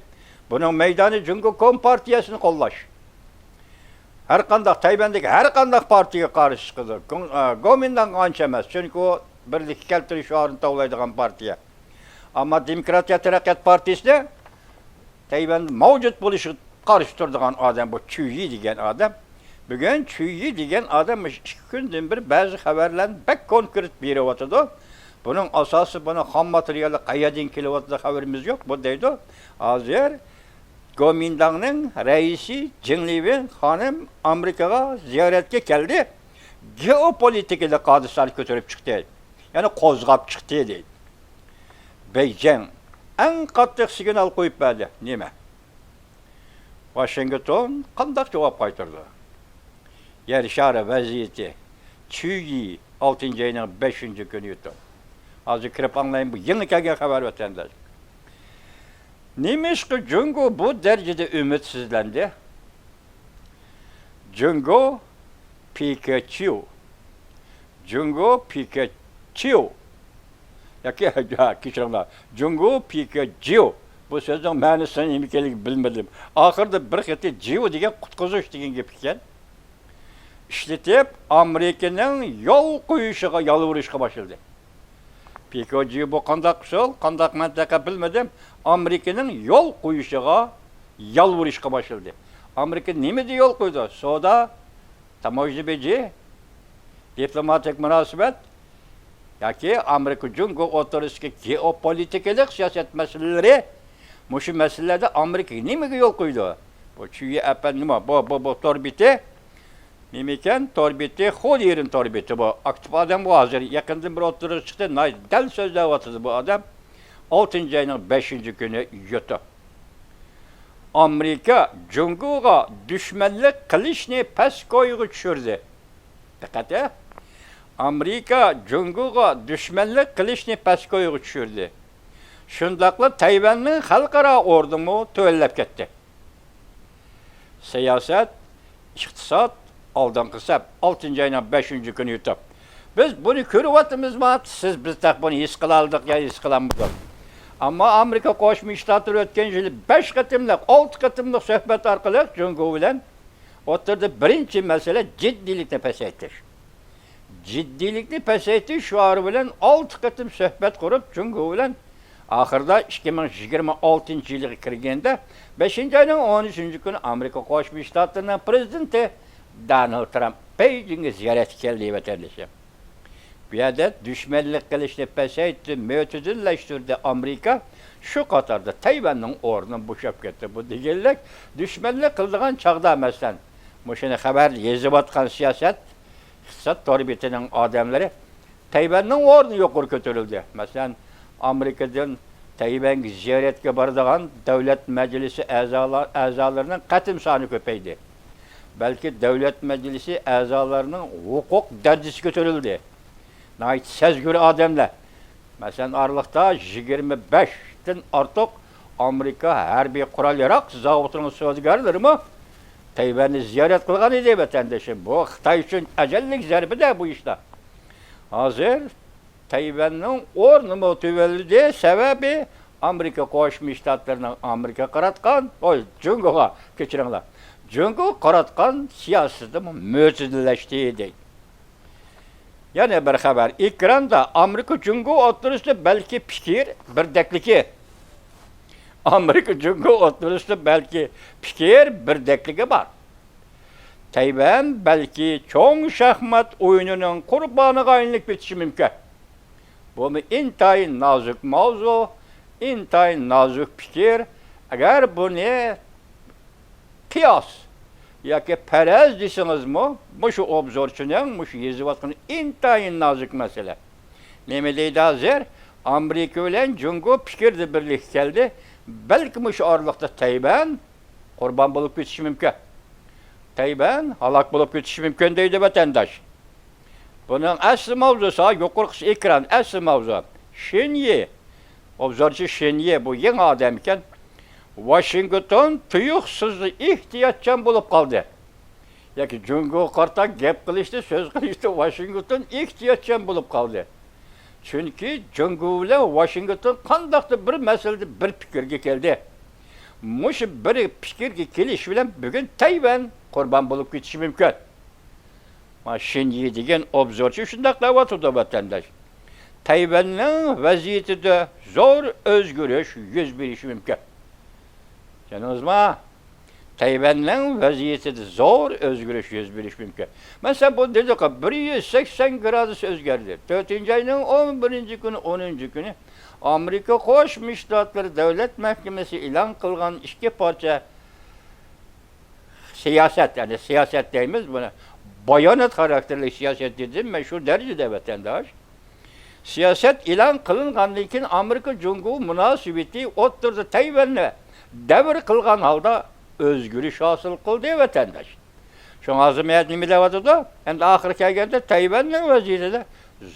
بۇنىڭ مەيدانى جۇڭگو كومپارتىيەسىنى قوللاش. ھەر قانداق، تەيۋەندىكى ھەر قانداق پارتىيەگە قارشى چىقىدۇ. گوڭ-، ئە، گومىنداڭغا ئانچە ئەمەس، چۈنكى ئۇ بىرلىككە كەلتۈرۈش شوئارىنى تاۋلايدىغان پارتىيە. ئەمما دېموكراتىيە تەرەققىيات پارتىيىسىنى تەيۋەن مەۋجۇت بولۇشىغا قارشى تۇرىدىغان ئادەم بۇ چۈيى دېگەن ئادەم. بۈگۈن چۈيى دېگەن ئادەم مۇشۇ ئىككى كۈندىن بېرى بەزى خەۋەرلەرنى بەك كونكرېت بېرىۋاتىدۇ. بۇنىڭ ئاساسى، بۇنىڭ خام ماتېرىيالى قەيەردىن كېلىۋاتىدۇ، خەۋىرىمىز يوق، بۇ دەيدۇ. ھازىر گومىنداڭنىڭ رەئىسى جېڭ لىۋېن خانىم ئامېرىكىغا زىيارەتكە كەلدى. گېئوپولىتىكىلىق ھادىسىلەرنى كۆتۈرۈپ چىقتى. يەنى قوزغاپ چىقتى دەيدۇ. بېيجىڭ ئەڭ قاتتىق سىگنال قويۇپ بەردى. نېمە؟ ۋاشىنگتون قانداق جاۋاب قايتۇردى؟ يەر شارى ۋەزىيىتى، چۈيى، ئالتىنچى ئاينىڭ بەشىنچى كۈنى يۇتۇپ. ھازىر كىرىپ ئاڭلايمەن، بۇ يېڭى كەلگەن خەۋەر، ۋەتەنداش. نېمىشقا جۇڭگو بۇ دەرىجىدە ئۈمىدسىزلەندى؟ جۇڭگو پىكېچيۇ. جۇڭگو پىكېچيۇ. ياكى، ھە، كەچۈرۈڭلار. جۇڭگو پىكېجيۇ. بۇ سۆزنىڭ مەنىسىنىڭ نېمە ئىكەنلىكىنى بىلمىدىم. ئاخىرىدا بىر خېتى جيۇ دېگەن قۇتقۇزۇش دېگەن گەپ ئىكەن. ئىشلىتىپ، ئامېرىكىنىڭ يول قويۇشىغا يالۋۇرۇشقا باشلىدى. پىكېجيۇ بۇ قانداق ئۇسۇل، قانداق مەنتىقە بىلمىدىم. ئامېرىكىنىڭ يول قويۇشىغا يالۋۇرۇشقا باشلىدى. ئامېرىكا نېمىدە يول قويىدۇ؟ سودا، تاموژنا بېجى، دىپلوماتىك مۇناسىۋەت ياكى ئامېرىكا جۇڭگو ئوتتۇرىسىدىكى گېئوپولىتىكىلىق سىياسەت مەسىلىلىرى، مۇشۇ مەسىلىلەردە ئامېرىكا نېمىگە يول قويىدۇ؟ بۇ چۈيى ئەپەندىمۇ، بۇ، بۇ، بۇ تور بېتى نېمىكەن؟ تور بېتى خۇليىرىن تور بېتى بۇ. ئاكتىپ ئادەم بۇ، ھازىر يېقىندىن بىر ئوتتۇرىغا چىقتى. ناھايىتى دەل سۆزلەۋاتىدۇ بۇ ئادەم. ئالتىنچى ئاينىڭ بەشىنچى كۈنى يۇتۇپ. ئامېرىكا جۇڭگوغا دۈشمەنلىك قىلىشنى پەس كويغا چۈشۈردى. دىققەت، ئە! ئامېرىكا جۇڭگوغا دۈشمەنلىك قىلىشنى پەس كويغا چۈشۈردى. شۇنداقلا تەيۋەننىڭ خەلقئارا ئورنىمۇ تۆۋەنلەپ كەتتى. سىياسەت، ئىقتىساد، ئالدىنقى سەپ، ئالتىنچى ئاينىڭ بەشىنچى كۈنى يۇتۇپ. بىز بۇنى كۆرۈۋاتىمىزمۇ؟ سىز، بىز تېخى بۇنى ھېس قىلالىدۇق يا ھېس قىلالمىدۇق؟ ئەمما ئامېرىكا قوشما شتاتلىرى ئۆتكەن يىلى بەش قېتىملىق، ئالتە قېتىملىق سۆھبەت ئارقىلىق جۇڭگو بىلەن ئوتتۇرىدا بىرىنچى مەسىلە جىددىيلىكنى پەسەيتىش. جىددىيلىكنى پەسەيتىش شوئارى بىلەن ئالتە قېتىم سۆھبەت قۇرۇپ، جۇڭگو بىلەن ئاخىرىدا ئىككى مىڭ يىگىرمە ئالتىنچى يىلىغا كىرگەندە، بەشىنچى ئاينىڭ ئون ئۈچىنچى كۈنى ئامېرىكا قوشما شتاتلىرىنىڭ پرېزىدېنتى دونالد ترامپ بېيجىڭغا زىيارەتكە كەلدى، ۋەتەندىشىم. بۇ يەردە دۈشمەنلىك قىلىشنى پەسەيتتى، مۆتىدىللەشتۈردى ئامېرىكا. شۇ قاتاردا تەيۋەننىڭ ئورنى بوشاپ كەتتى. بۇ دېگەنلىك، دۈشمەنلىك قىلىدىغان چاغدا، مەسىلەن، مۇشۇنى خەۋەر يېزىۋاتقان سىياسەت، ئىقتىساد تور بېتىنىڭ ئادەملىرى، تەيۋەننىڭ ئورنى يۇقىرى كۆتۈرۈلدى. مەسىلەن، ئامېرىكىدىن تەيۋەنگە زىيارەتكە بارىدىغان دۆلەت مەجلىسى ئەزالار-، ئەزالىرىنىڭ قېتىم سانى كۆپەيدى. بەلكى دۆلەت مەجلىسى ئەزالىرىنىڭ ھوقۇق دەرىجىسى كۆتۈرۈلدى. ناھايىتى سەزگۈر ئادەملەر. مەسىلەن، ئارىلىقتا يىگىرمە بەشتىن ئارتۇق ئامېرىكا ھەربىي قورال ياراغ زاۋۇتىنىڭ سودىگەرلىرىمۇ تەيۋەننى زىيارەت قىلغان ئىدى، ۋەتەندىشىم. بۇ خىتاي ئۈچۈن ئەجەللىك زەربىدە بۇ ئىشلار. ھازىر تەيۋەننىڭ ئورنىمۇ تۆۋەنلىدى، سەۋەبى ئامېرىكا قوشما شتاتلىرىنىڭ ئامېرىكىغا قاراتقان، ئوي، جۇڭگوغا، كەچۈرۈڭلار، جۇڭگوغا قاراتقان سىياسىتىمۇ مۆتىدىللەشتى، دەيدۇ. يەنە بىر خەۋەر، ئېكراندا ئامېرىكا جۇڭگو ئوتتۇرىسىدا بەلكى پىكىر بىردەكلىكى. ئامېرىكا جۇڭگو ئوتتۇرىسىدا بەلكى پىكىر بىردەكلىكى بار. تەيۋەن بەلكى چوڭ شاھمات ئويۇنىنىڭ قۇربانىغا ئايلىنىپ كېتىشى مۇمكىن. بۇمۇ ئىنتايىن نازۇك ماۋزۇ، ئىنتايىن نازۇك پىكىر. ئەگەر بۇنى قىياس ياكى پەرەز دېسىڭىزمۇ، مۇشۇ ئوبزورچىنىڭ مۇشۇ يېزىۋاتقىنى ئىنتايىن نازۇك مەسىلە. نېمە دەيدۇ ھازىر؟ ئامېرىكا بىلەن جۇڭگو پىكىردە بىرلىككە كەلدى. بەلكى مۇشۇ ئارىلىقتا تەيۋەن قۇربان بولۇپ كېتىشى مۇمكىن. تەيۋەن ھالاك بولۇپ كېتىشى مۇمكىن، دەيدۇ ۋەتەنداش. بۇنىڭ ئەسلى ماۋزۇسى، يۇقىرىقى ئېكران، ئەسلى ماۋزۇ. شېنيى، ئوبزورچى شېنيى، بۇ يېڭى ئادەم ئىكەن. ۋاشىنگتون تۇيۇقسىزلا ئېھتىياتچان بولۇپ قالدى. ياكى جۇڭگوغا قارىتا گەپ قىلىشتا، سۆز قىلىشتا ۋاشىنگتون ئېھتىياتچان بولۇپ قالدى. چۈنكى جۇڭگو بىلەن ۋاشىنگتون قانداقتۇر بىر مەسىلىدە بىر پىكىرگە كەلدى. مۇشۇ بىر پىكىرگە كېلىش بىلەن بۈگۈن تەيۋەن قۇربان بولۇپ كېتىشى مۇمكىن. مانا شېنيى دېگەن ئوبزورچى شۇنداق دەۋاتىدۇ، ۋەتەنداش. تەيۋەننىڭ ۋەزىيىتىدە زور ئۆزگىرىش يۈز بېرىشى مۇمكىن. چۈشەندىڭىزما؟ تەيۋەننىڭ ۋەزىيىتىدە زور ئۆزگىرىش يۈز بېرىشى مۇمكىن. مەسىلەن، بۇ دېدۇققۇ، بىر يۈز سەكسەن گرادۇس ئۆزگەردى. تۆتىنچى ئاينىڭ ئون بىرىنچى كۈنى، ئونىنچى كۈنى ئامېرىكا قوشما شتاتلىرى دۆلەت مەھكىمىسى ئېلان قىلغان ئىككى پارچە سىياسەت، يەنى سىياسەت دەيمىز بۇنى، بايانات خاراكتېرلىك سىياسەت دېدىم مەن شۇ دەرىجىدە، ۋەتەنداش. سىياسەت ئېلان قىلىنغاندىن كېيىن، ئامېرىكا جۇڭگو مۇناسىۋىتى ئوتتۇرىدا تەيۋەننى دەۋر قىلغان ھالدا ئۆزگىرىش ھاسىل قىلدى، ۋەتەنداش. شۇڭا ھازىر مەن نېمە دەۋاتىدۇ؟ ئەمدى ئاخىرى كەلگەندە، تەيۋەننىڭ ۋەزىيىتىدە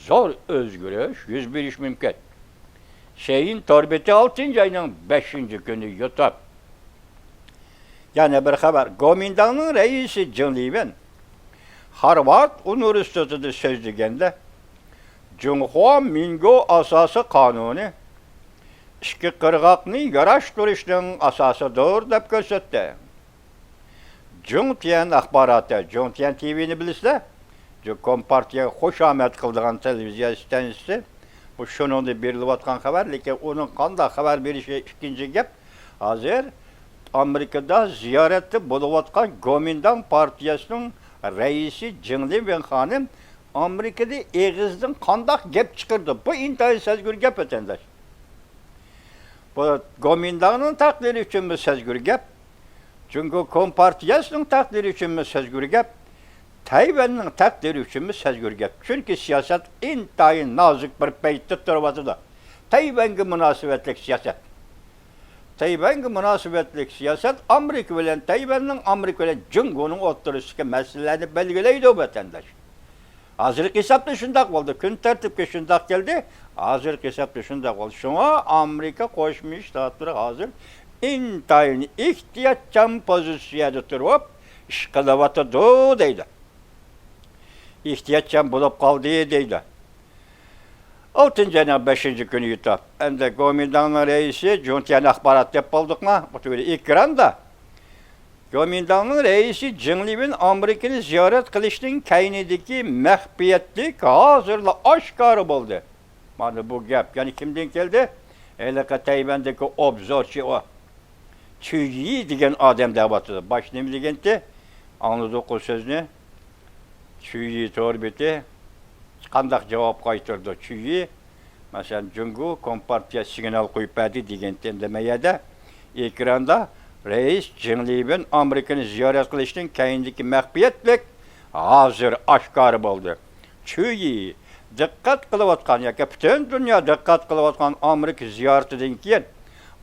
زور ئۆزگىرىش يۈز بېرىشى مۇمكىن. شېيىن تور بېتى، ئالتىنچى ئاينىڭ بەشىنچى كۈنى يۇتۇپ. يەنە بىر خەۋەر. گومىنداڭنىڭ رەئىسى جېڭ لىۋېن خارۋارد ئۇنىۋېرسىتېتىدا سۆزلىگەندە، جۇڭخۇا مىنگو ئاساسىي قانۇنى ئىككى قىرغاقنى ياراشتۇرۇشنىڭ ئاساسىدۇر، دەپ كۆرسەتتى. جۇڭتيەن ئاخباراتى، جۇڭتيەن تىۋىنى بىلىسىلەر. جۇ-، كومپارتىيەگە خۇشامەت قىلىدىغان تېلېۋىزىيە ئىستانسىسى. بۇ شۇنىڭدا بېرىلىۋاتقان خەۋەر، لېكىن ئۇنىڭ قانداق خەۋەر بېرىشى ئىككىنچى گەپ. ھازىر ئامېرىكىدا زىيارەتتە بولۇۋاتقان گومىنداڭ پارتىيەسىنىڭ رەئىسى جېڭ لىۋېن خانىم ئامېرىكىدا ئېغىزدىن قانداق گەپ چىقىرىدۇ؟ بۇ ئىنتايىن سەزگۈر گەپ، ۋەتەنداش. بۇ گومىنداڭنىڭ تەقدىرى ئۈچۈنمۇ سەزگۈر گەپ، جۇڭگو كومپارتىيەسىنىڭ تەقدىرى ئۈچۈنمۇ سەزگۈر گەپ، تەيۋەننىڭ تەقدىرى ئۈچۈنمۇ سەزگۈر گەپ. چۈنكى سىياسەت ئىنتايىن نازۇك بىر پەيتتە تۇرۇۋاتىدۇ. تەيۋەنگە مۇناسىۋەتلىك سىياسەت. تەيۋەنگە مۇناسىۋەتلىك سىياسەت ئامېرىكا بىلەن تەيۋەننىڭ، ئامېرىكا بىلەن جۇڭگونىڭ ئوتتۇرىسىدىكى مەسىلىلەرنى بەلگىلەيدۇ، ۋەتەنداش. ھازىرقى ھېسابتا شۇنداق بولدى، كۈن تەرتىپكە شۇنداق كەلدى، ھازىرقى ھېسابتا شۇنداق بولدى. شۇڭا ئامېرىكا قوشما شتاتلىرى ھازىر ئىنتايىن ئېھتىياتچان پوزىتسىيەدە تۇرۇپ ئىش قىلىۋاتىدۇ، دەيدۇ. ئېھتىياتچان بولۇپ قالدى، دەيدۇ. ئالتىنچى ئاينىڭ بەشىنچى كۈنى يۇتۇپ، ئەمدى گومىنداڭنىڭ رەئىسى جۇڭتيەن ئاخبارات دەپ بولدۇقما؟ بۇ تۈگىدى ئېكراندا. گومىنداڭنىڭ رەئىسى جېڭ لىۋېن ئامېرىكىنى زىيارەت قىلىشنىڭ كەينىدىكى مەخپىيەتلىك ھازىرلا ئاشكارا بولدى. مانا بۇ گەپ يەنە كىمدىن كەلدى؟ ھېلىقى تەيۋەندىكى ئوبزورچى ئۇ. چۈيى دېگەن ئادەم دەۋاتىدۇ. باش نېمە دېگەنتى؟ ئاڭلىدۇققۇ سۆزنى. چۈيى تور بېتى قانداق جاۋاب قايتۇرىدۇ؟ چۈيى، مەسىلەن، جۇڭگو كومپارتىيە سىگنال قويۇپ بەردى دېگەنتى. ئەمدى مەن يەردە ئېكراندا رەئىس جېڭ لىۋېن ئامېرىكىنى زىيارەت قىلىشنىڭ كەينىدىكى مەخپىيەتلىك ھازىر ئاشكارا بولدى. چۈيى دىققەت قىلىۋاتقان ياكى پۈتۈن دۇنيا دىققەت قىلىۋاتقان ئامېرىكا زىيارىتىدىن كېيىن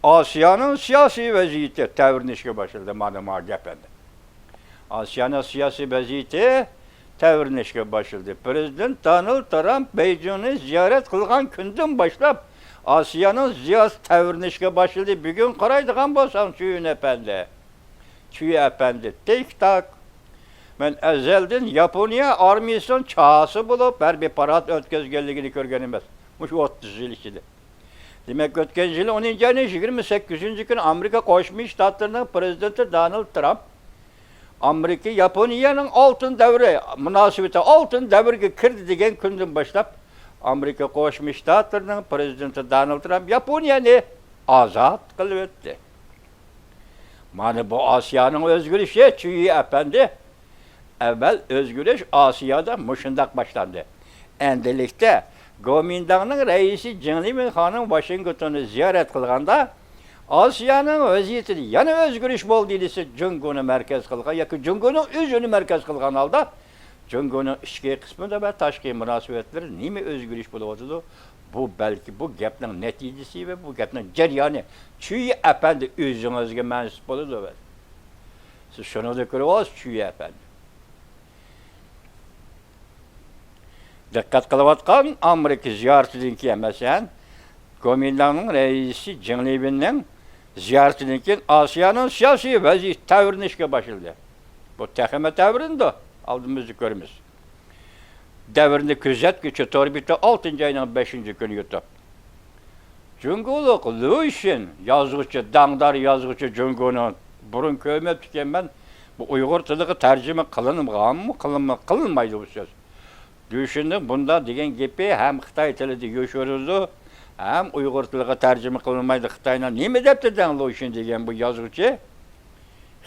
ئاسىيانىڭ سىياسىي ۋەزىيىتى تەۋرىنىشكە باشلىدى. مانا، مانا گەپ ئەمدى. ئاسىيانىڭ سىياسىي ۋەزىيىتى تەۋرىنىشكە باشلىدى. پىرېزىدېنت دونالد ترامپ بېيجىڭنى زىيارەت قىلغان كۈندىن باشلاپ، ئاسىيانىڭ سىياسىتى تەۋرىنىشكە باشلىدى. بۈگۈن قارايدىغان بولساڭ، چۈيۈن ئەپەندى، چۈيى ئەپەندى، تىك تاك. مەن ئەزەلدىن ياپونىيە ئارمىيىسىنىڭ چاھاسى بولۇپ، ھەربىي پارات ئۆتكۈزگەنلىكىنى كۆرگەن ئەمەس. مۇشۇ ئوتتۇز يىل ئىچىدە. دېمەك، ئۆتكەن يىلى ئونىنچى ئاينىڭ يىگىرمە سەككىزىنچى كۈنى ئامېرىكا قوشما شتاتلىرىنىڭ پىرېزىدېنتى دونالد ترامپ ئامېرىكا ياپونىيەنىڭ ئالتۇن دەۋرى مۇناسىۋىتى ئالتۇن دەۋرگە كىردى دېگەن كۈندىن باشلاپ، ئامېرىكا قوشما شتاتلىرىنىڭ پىرېزىدېنتى دونالد ترامپ ياپونىيەنى ئازاد قىلىۋەتتى. مانا بۇ ئاسىيانىڭ ئۆزگىرىشى، چۈيى ئەپەندى. ئەۋۋەل ئۆزگىرىش ئاسىيادا مۇشۇنداق باشلاندى. ئەندىلىكتە گومىنداڭنىڭ رەئىسى جېڭ لىمىن خانىم ۋاشىنگتوننى زىيارەت قىلغاندا، ئاسىيانىڭ ۋەزىيىتىدە يەنە ئۆزگىرىش بولدى دېسە، جۇڭگونى مەركەز قىلغان ياكى جۇڭگونىڭ ئۆزىنى مەركەز قىلغان ھالدا، جۇڭگونىڭ ئىچكى قىسمىدا ۋە تاشقى مۇناسىۋەتلىرى نېمە ئۆزگىرىش بولۇۋاتىدۇ؟ بۇ بەلكى بۇ گەپنىڭ نەتىجىسى ۋە بۇ گەپنىڭ جەريانى. چۈيى ئەپەندى، ئۆزىڭىزگە مەنسۇپ بولىدۇ. سىز شۇنىڭدىن كۆرۈۋالىسىز، چۈيى ئەپەندى. دىققەت قىلىۋاتقان ئامېرىكا زىيارىتىدىن كېيىن، مەسىلەن، گومىنداڭنىڭ رەئىسى جېڭ لىۋېننىڭ زىيارىتىدىن كېيىن ئاسىيانىڭ سىياسىي ۋەزىيىتى تەۋرىنىشكە باشلىدى. بۇ تېخىمۇ تەۋرىنىدۇ، ئالدىمىزدا كۆرىمىز. دەۋرنى كۆزەتكۈچى تور بېتى، ئالتىنچى ئاينىڭ بەشىنچى كۈنى يۇتۇپ. جۇڭگولۇق لۇشىن يازغۇچى، داڭدار يازغۇچى جۇڭگونىڭ، بۇرۇن كۆرمەپتىكەنمەن، بۇ ئۇيغۇر تىلىغا تەرجىمە قىلىنغانمۇ، قىلىنما-، قىلىنمايدۇ بۇ سۆز. لۇشىننىڭ بۇنداق دېگەن گېپى ھەم خىتاي تىلىدا يوشۇرۇلىدۇ، ھەم ئۇيغۇر تىلىغا تەرجىمە قىلىنمايدۇ. خىتاينىڭ نېمە دەپتۇ دەڭ لۇشىن دېگەن بۇ يازغۇچى؟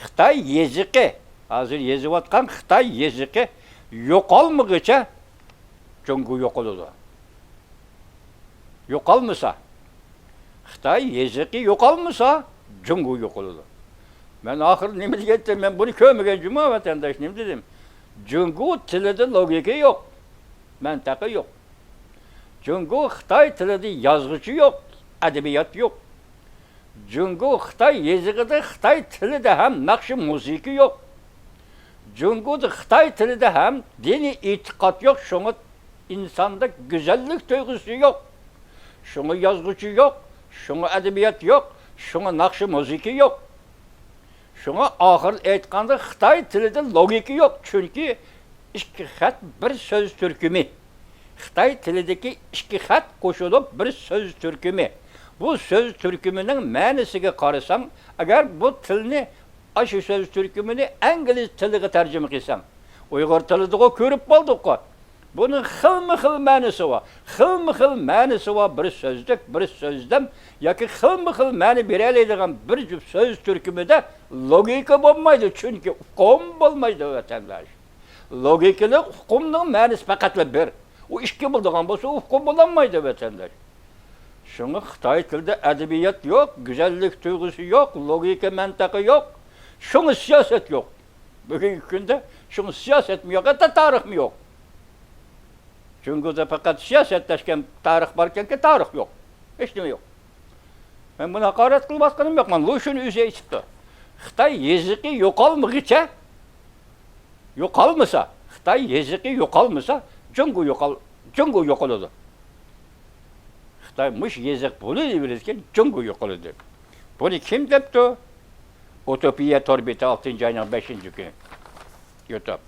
خىتاي يېزىقى، ھازىر يېزىۋاتقان خىتاي يېزىقى يوقالمىغۇچە جۇڭگو يوقىلىدۇ. يوقالمىسا، خىتاي يېزىقى يوقالمىسا، جۇڭگو يوقىلىدۇ. مەن ئاخىرى نېمە دېگەنتىم؟ مەن بۇنى كۆرمىگەن جۇمۇ ۋەتەنداش، نېمە دېدىم؟ جۇڭگو تىلىدا لوگىكا يوق، مەنتىقى يوق. جۇڭگو خىتاي تىلىدا يازغۇچى يوق، ئەدەبىيات يوق. جۇڭگو خىتاي يېزىقىدا، خىتاي تىلىدا ھەم ناخشا مۇزىكا يوق. جۇڭگودا خىتاي تىلىدا ھەم دىنىي ئېتىقاد يوق، شۇڭا ئىنساندا گۈزەللىك تۇيغۇسى يوق. شۇڭا يازغۇچى يوق، شۇڭا ئەدەبىيات يوق، شۇڭا ناخشا مۇزىكا يوق. شۇڭا ئاخىرى ئېيتقاندا خىتاي تىلىدا لوگىكا يوق، چۈنكى ئىككى خەت بىر سۆز تۈركۈمى. خىتاي تىلىدىكى ئىككى خەت قوشۇلۇپ بىر سۆز تۈركۈمى. بۇ سۆز تۈركۈمىنىڭ مەنىسىگە قارىساڭ، ئەگەر بۇ تىلنى، ئاشۇ سۆز تۈركۈمىنى ئىنگلىز تىلىغا تەرجىمە قىلساڭ، ئۇيغۇر تىلىدىغۇ كۆرۈپ بولدۇققۇ. بۇنىڭ خىلمۇ خىل مەنىسى بار. خىلمۇ خىل مەنىسى بار بىر سۆزلۈك، بىر سۆزلەم ياكى خىلمۇ خىل مەنە بېرەلەيدىغان بىر جۈپ سۆز تۈركۈمىدە لوگىكا بولمايدۇ، چۈنكى ئۇقۇم بولمايدۇ، ۋەتەنداش. لوگىكىلىق ئۇقۇمنىڭ مەنىسى پەقەتلا بىر. ئۇ ئىككى بولىدىغان بولسا، ئۇقۇم بولالمايدۇ، ۋەتەنداش. شۇڭا خىتاي تىلىدا ئەدەبىيات يوق، گۈزەللىك تۇيغۇسى يوق، لوگىكا مەنتىقى يوق. شۇڭا سىياسەت يوق. بۈگۈنكى كۈندە شۇڭا سىياسەتمۇ يوق، ھەتتا تارىخمۇ يوق. جۇڭگودا پەقەت سىياسەتلەشكەن تارىخ باركەنكى، تارىخ يوق. ھېچنېمە يوق. مەن بۇنى ھاقارەت قىلىۋاتقىنىم يوق. مانا لۇشۈن ئۆزى ئېيتىپتۇ. خىتاي يېزىقى يوقالمىغىچە، يوقالمىسا، خىتاي يېزىقى يوقالمىسا، جۇڭگو يوقال-، جۇڭگو يوقىلىدۇ. خىتاي مۇشۇ يېزىق بولۇۋېرىدىكەن، جۇڭگو يوقىلىدۇ. بۇنى كىم دەپتۇ؟ ئۇتوپىيە تور بېتى، ئالتىنچى ئاينىڭ بەشىنچى كۈنى. يۇتۇپ.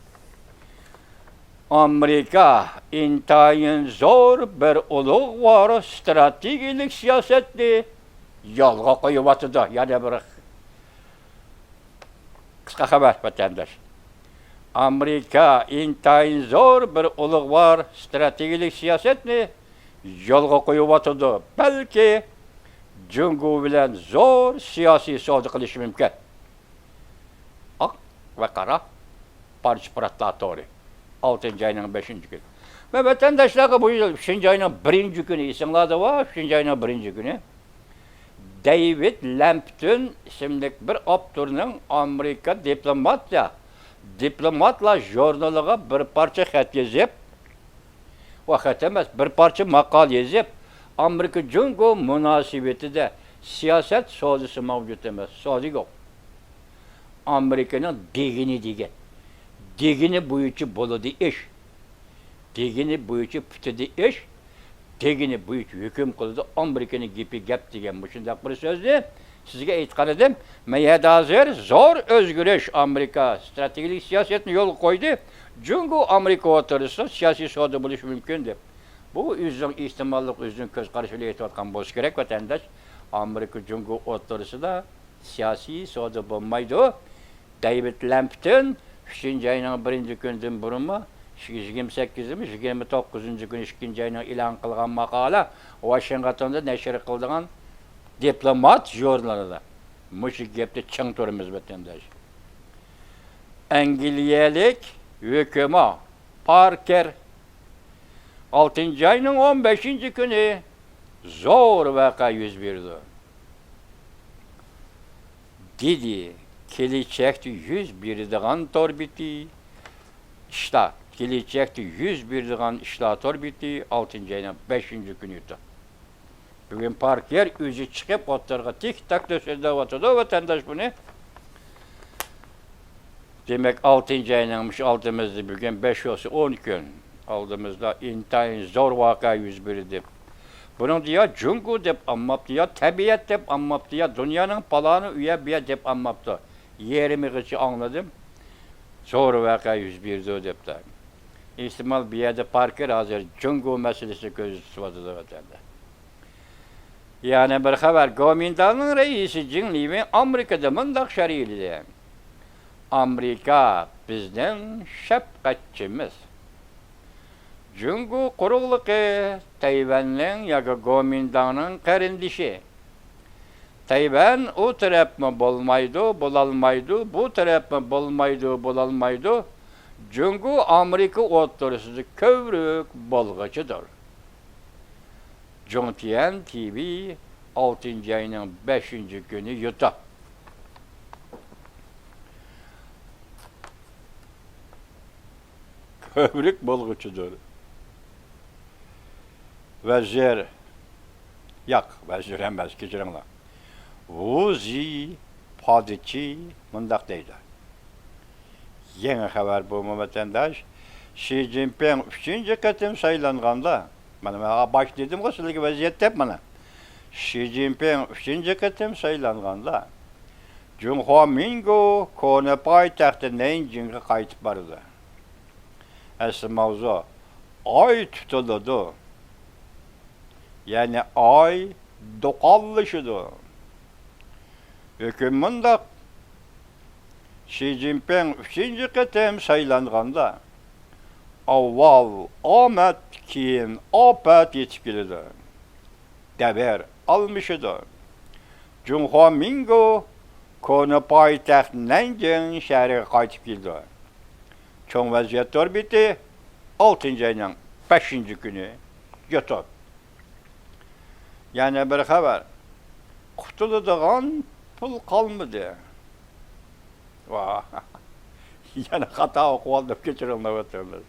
ئامېرىكا ئىنتايىن زور بىر ئۇلۇغۋار ستراتېگىيەلىك سىياسەتنى يولغا قويۇۋاتىدۇ. يەنە بىر قىسقا خەۋەر، ۋەتەنداش. ئامېرىكا ئىنتايىن زور بىر ئۇلۇغۋار ستراتېگىيەلىك سىياسەتنى يولغا قويۇۋاتىدۇ. بەلكى جۇڭگو بىلەن زور سىياسىي سودا قىلىشى مۇمكىن. ئاق ۋە قارا پارچە پىراتلار تورى. ئالتىنچى ئاينىڭ بەشىنچى كۈنى. مەن ۋەتەنداشلارغا بۇ يىل ئۈچىنچى ئاينىڭ بىرىنچى كۈنى، ئېسىڭلاردا بار، ئۈچىنچى ئاينىڭ بىرىنچى كۈنى دەيۋىد لەمپتون ئىسىملىك بىر ئاپتورنىڭ ئامېرىكا دىپلوماتىيە، دىپلوماتلار ژۇرنىلىغا بىر پارچە خەت يېزىپ، ئۇ خەت ئەمەس، بىر پارچە ماقالە يېزىپ، ئامېرىكا جۇڭگو مۇناسىۋىتىدە سىياسەت سودىسى مەۋجۇت ئەمەس، سودا يوق. ئامېرىكىنىڭ دېگىنى دېگەن، دېگىنى بويىچە بولىدۇ ئىش. دېگىنى بويىچە پۈتىدۇ ئىش. دېگىنى بويىچە ھۆكۈم قىلىدۇ. ئامېرىكىنىڭ گېپى گەپ دېگەن مۇشۇنداق بىر سۆزنى سىزگە ئېيتقانىدىم. مەيەدە ھازىر زور ئۆزگىرىش، ئامېرىكا ستراتېگىيەلىك سىياسەتنى يولغا قويدى. جۇڭگو ئامېرىكا ئوتتۇرىسىدا سىياسىي سودا بولۇشى مۇمكىن دەپ. بۇ ئۆزىنىڭ ئېھتىماللىق، ئۆزىنىڭ كۆز قارىشى بىلەن ئېيتىۋاتقان بولسا كېرەك، ۋەتەنداش. ئامېرىكا جۇڭگو ئوتتۇرىسىدا سىياسىي سودا بولمايدۇ. دەيۋىد لەمپتون ئۈچىنچى ئاينىڭ بىرىنچى كۈنىدىن بۇرۇنمۇ، يىگىرمە سەككىزىنچى، يىگىرمە توققۇزىنچى كۈنى ئىككىنچى ئاينىڭ ئېلان قىلغان ماقالە ۋاشىنگتوندا نەشر قىلىدىغان دىپلومات ژۇرنىلىدا مۇشۇ گەپتە چىڭ تۇرىمىز، ۋەتەنداش. ئەنگلىيەلىك ھۆكۈما پاركېر ئالتىنچى ئاينىڭ ئون بەشىنچى كۈنى زور ۋەقە يۈز بېرىدۇ. دېدى، كېلىچەكتە يۈز بېرىدىغان تور بېتى ئىشلار، كېلىچەكتە يۈز بېرىدىغان ئىشلار تور بېتى ئالتىنچى ئاينىڭ بەشىنچى كۈنى ئىدى. بۈگۈن پاركېر ئۆزى چىقىپ ئوتتۇرىغا تىك تاك سۆزلەۋاتىدۇ، ۋەتەنداش بۇنى. دېمەك، ئالتىنچى ئاينىڭ مۇشۇ ئالدىمىزدا بۈگۈن بەش بولسا ئون كۈن. ئالدىمىزدا ئىنتايىن زور ۋەقە يۈز بېرىدۇ دەپ. بۇنىڭدا يا جۇڭگو دەپ ئالماپتۇ، يا تەبىئەت دەپ ئالماپتۇ، يا دۇنيانىڭ پالانى ئۇ يەر بۇ يەر دەپ ئالماپتۇ. يېرىمىغىچە ئاڭلىدىم. زور ۋەقە يۈز بېرىدۇ دەپتۇ. ئېھتىمال بۇ يەردە پاركېر ھازىر جۇڭگو مەسىلىسىنى كۆزدە تۇتۇۋاتىدۇ ۋەتەندە. يەنە بىر خەۋەر، گومىنداڭنىڭ رەئىسى جىڭ لىۋېن ئامېرىكىدا مۇنداق شەرھلىدى: ئامېرىكا بىزنىڭ شەپقەتچىمىز. جۇڭگو قۇرۇقلۇقى تەيۋەننىڭ ياكى گومىنداڭنىڭ قېرىندىشى. تەيۋەن ئۇ تەرەپمۇ بولمايدۇ، بولالمايدۇ، بۇ تەرەپمۇ بولمايدۇ، بولالمايدۇ. جۇڭگو ئامېرىكا ئوتتۇرىسىدا كۆۋرۈك بولغۇچىدۇر. جۇڭتيەن تىۋى، ئالتىنچى ئاينىڭ بەشىنچى كۈنى يۇتۇپ. كۆۋرۈك بولغۇچىدۇر. ۋەزىر، ياق، ۋەزىر ئەمەس، كەچۈرۈڭلار. ۋۇ زى پادىچى مۇنداق دەيدۇ. يېڭى خەۋەر بۇمۇ، ۋەتەنداش. شى جىنپىڭ ئۈچىنچى قېتىم سايلانغاندا، مانا مەن باشتا دېدىمغۇ سىلەرگە ۋەزىيەت دەپ، مانا. شى جىنپىڭ ئۈچىنچى قېتىم سايلانغاندا، جۇڭخۇا مىنگو كونا پايتەختى نەنجىڭغا قايتىپ بارىدۇ. ئەسلى ماۋزۇ، ئاي تۇتۇلىدۇ. يەنى ئاي دۇقانلىشىدۇ. ھۆكۈم مۇنداق، شى جىنپىڭ ئۈچىنچى قېتىم سايلانغاندا، ئاۋۋال ئامەت، كېيىن ئاپەت يېتىپ كېلىدۇ. دەۋر ئالمىشىدۇ. جۇڭخۇا مىنگو كونا پايتەخت نەنجىڭ شەھىرىگە قايتىپ كېلىدۇ. چوڭ ۋەزىيەت تور بېتى، ئالتىنچى ئاينىڭ بەشىنچى كۈنى يۇتۇپ. يەنە بىر خەۋەر. قۇتۇلىدىغان پۇل قالمىدى. ۋاھ. يەنە خاتا ئوقۇۋالدىم، كەچۈرۈڭلار ۋەتەنداش.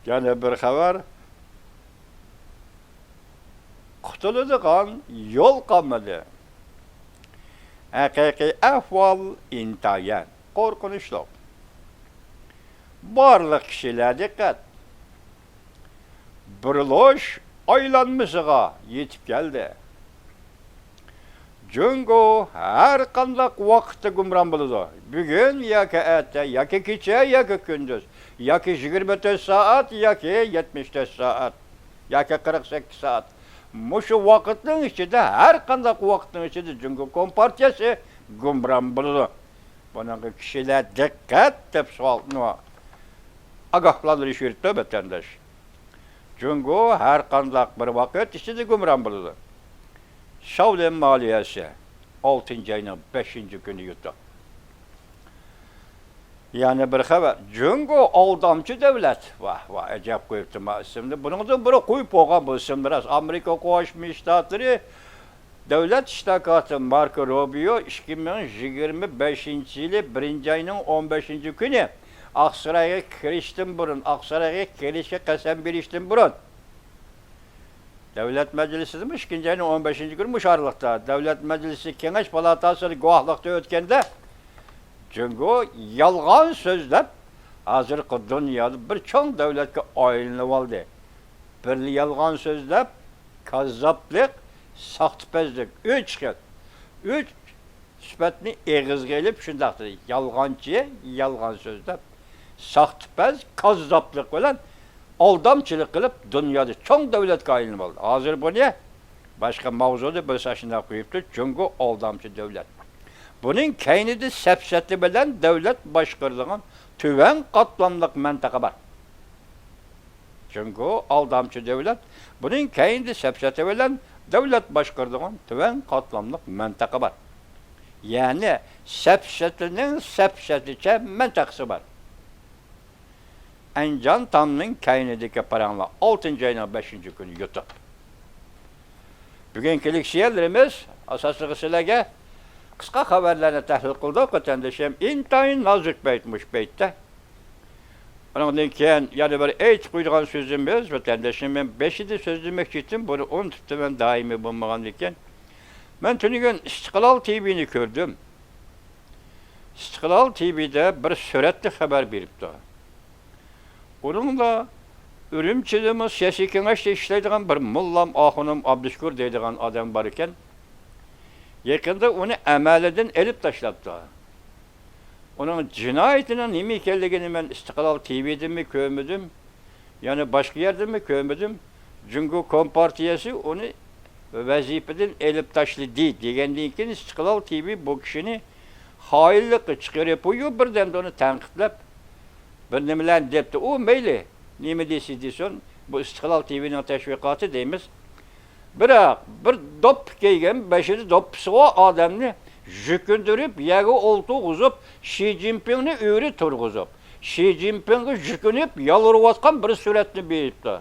يەنە بىر خەۋەر. قۇتۇلىدىغان يول قالمىدى. ھەقىقىي ئەھۋال ئىنتايىن قورقۇنچلۇق. بارلىق كىشىلەر دىققەت! بۇرۇلۇش ئايلانمىسىغا يېتىپ كەلدى. جۇڭگو ھەر قانداق ۋاقىتتا گۇمران بولىدۇ. بۈگۈن ياكى ئەتە، ياكى كېچە، ياكى كۈندۈز، ياكى يىگىرمە تۆت سائەت، ياكى يەتمىش تۆت سائەت، ياكى قىرىق سەككىز سائەت. مۇشۇ ۋاقىتنىڭ ئىچىدە، ھەر قانداق ۋاقىتنىڭ ئىچىدە جۇڭگو كومپارتىيەسى گۇمران بولىدۇ. بۇنىڭغا كىشىلەر دىققەت دەپ سوئالنى، ئاگاھلاندۇرۇش يۈرۈپتۇ، ۋەتەنداش. جۇڭگو ھەر قانداق بىر ۋاقىت ئىچىدە گۇمران بولىدۇ. شاۋلىن مالىيەسى، ئالتىنچى ئاينىڭ بەشىنچى كۈنى يۇتۇق. يەنە بىر خەۋەر، جۇڭگو ئالدامچى دۆلەت. ۋاھ، ۋاھ، ئەجەب قويۇپتۇ ما ئىسىمنى. بۇنىڭدىن بۇرۇن قويۇپ بولغان بۇ ئىسىمنى راست. ئامېرىكا قوشما شتاتلىرى دۆلەت ئىشتاكاتى ماركو روبىيو ئىككى مىڭ يىگىرمە بەشىنچى يىلى بىرىنچى ئاينىڭ ئون بەشىنچى كۈنى ئاقسارايغا كىرىشتىن بۇرۇن، ئاقسارايغا كېلىشكە قەسەم بېرىشتىن بۇرۇن، دۆلەت مەجلىسىدىمۇ ئىككىنچى ئاينىڭ ئون بەشىنچى كۈنى مۇشۇ ئارىلىقتا دۆلەت مەجلىسى كېڭەش پالاتاسىدا گۇۋاھلىقتا ئۆتكەندە، جۇڭگو يالغان سۆزلەپ، ھازىرقى دۇنيادا بىر چوڭ دۆلەتكە ئايلىنىۋالدى. بىرلا يالغان سۆزلەپ، كاززاپلىق، ساختىپەزلىك، ئۈچ خىل، ئۈچ سۈپەتنى ئېغىزغا ئېلىپ شۇنداق دېدى، يالغانچى، يالغان سۆزلەپ، ساختىپەز، كاززاپلىق بىلەن ئالدامچىلىق قىلىپ، دۇنيادا چوڭ دۆلەتكە ئايلىنىۋالدى. ھازىر بۇنى باشقا ماۋزۇدا بىرسى ئاشۇنداق قويۇپتۇ، جۇڭگو ئالدامچى دۆلەت. بۇنىڭ كەينىدە سەپسەتە بىلەن دۆلەت باشقۇرىدىغان تۆۋەن قاتلاملىق مەنتىقە بار. جۇڭگو ئالدامچى دۆلەت، بۇنىڭ كەينىدە سەپسەتە بىلەن دۆلەت باشقۇرىدىغان تۆۋەن قاتلاملىق مەنتىقە بار. يەنى سەپسەتىنىڭ سەپسەتىچە مەنتىقىسى بار. ئەنجان تامنىڭ كەينىدىكى پاراڭلار، ئالتىنچى ئاينىڭ بەشىنچى كۈنى يۇتۇق. بۈگۈنكى لېكسىيەلىرىمىز ئاساسلىقى سىلەرگە قىسقا خەۋەرلەرنى تەھلىل قىلدۇق، ۋەتەندىشىم. ئىنتايىن نازۇك بەيت مۇشۇ بەيتتە. ئۇنىڭدىن كېيىن يەنە بىر ئېيتىپ قويىدىغان سۆزىمىز، ۋەتەندىشىم، مەن بېشىدا سۆزلىمەكچى ئىدىم، بۇنى ئۇنتۇپتىمەن، دائىمىي بولمىغاندىكىن. مەن تۈنۈگۈن ئىستىقلال تىۋىنى كۆردۈم. ئىستىقلال تىۋىدە بىر سۈرەتتە خەۋەر بېرىپتۇ. ئۇنىڭدا ئۈرۈمچىدىمۇ سىياسىي كېڭەشتە ئىشلەيدىغان بىر موللام ئاخۇنۇم ئابدۇشۈكۈر دەيدىغان ئادەم بار ئىكەن. يېقىندا ئۇنى ئەمەلدىن ئېلىپ تاشلاپتۇ. ئۇنىڭ جىنايىتىنىڭ نېمە ئىكەنلىكىنى مەن ئىستىقلال تىۋىدىنمۇ كۆرمىدىم، يەنە باشقا يەردىنمۇ كۆرمىدىم. جۇڭگو كومپارتىيەسى ئۇنى ۋەزىپىدىن ئېلىپ تاشلىدى دېگەندىن كېيىن، ئىستىقلال تىۋى بۇ كىشىنى خائىنلىققا چىقىرىپ، بۇ بىردەمدە ئۇنى تەنقىدلەپ، بىر نېمىلەرنى دەپتۇ. ئۇ مەيلى، نېمە دېسە دېسۇن، بۇ ئىستىقلال تىۋىنىڭ تەشۋىقاتى دەيمىز. بىراق، بىر دوپپا كىيگەن، بېشىدا دوپپىسى بار ئادەمنى يۈكۈندۈرۈپ، يەرگە ئولتۇرغۇزۇپ، شى جىنپىڭنى ئۆرە تۇرغۇزۇپ، شى جىنپىڭغا يۈكۈنۈپ يالۋۇرۇۋاتقان بىر سۈرەتنى بېرىپتۇ.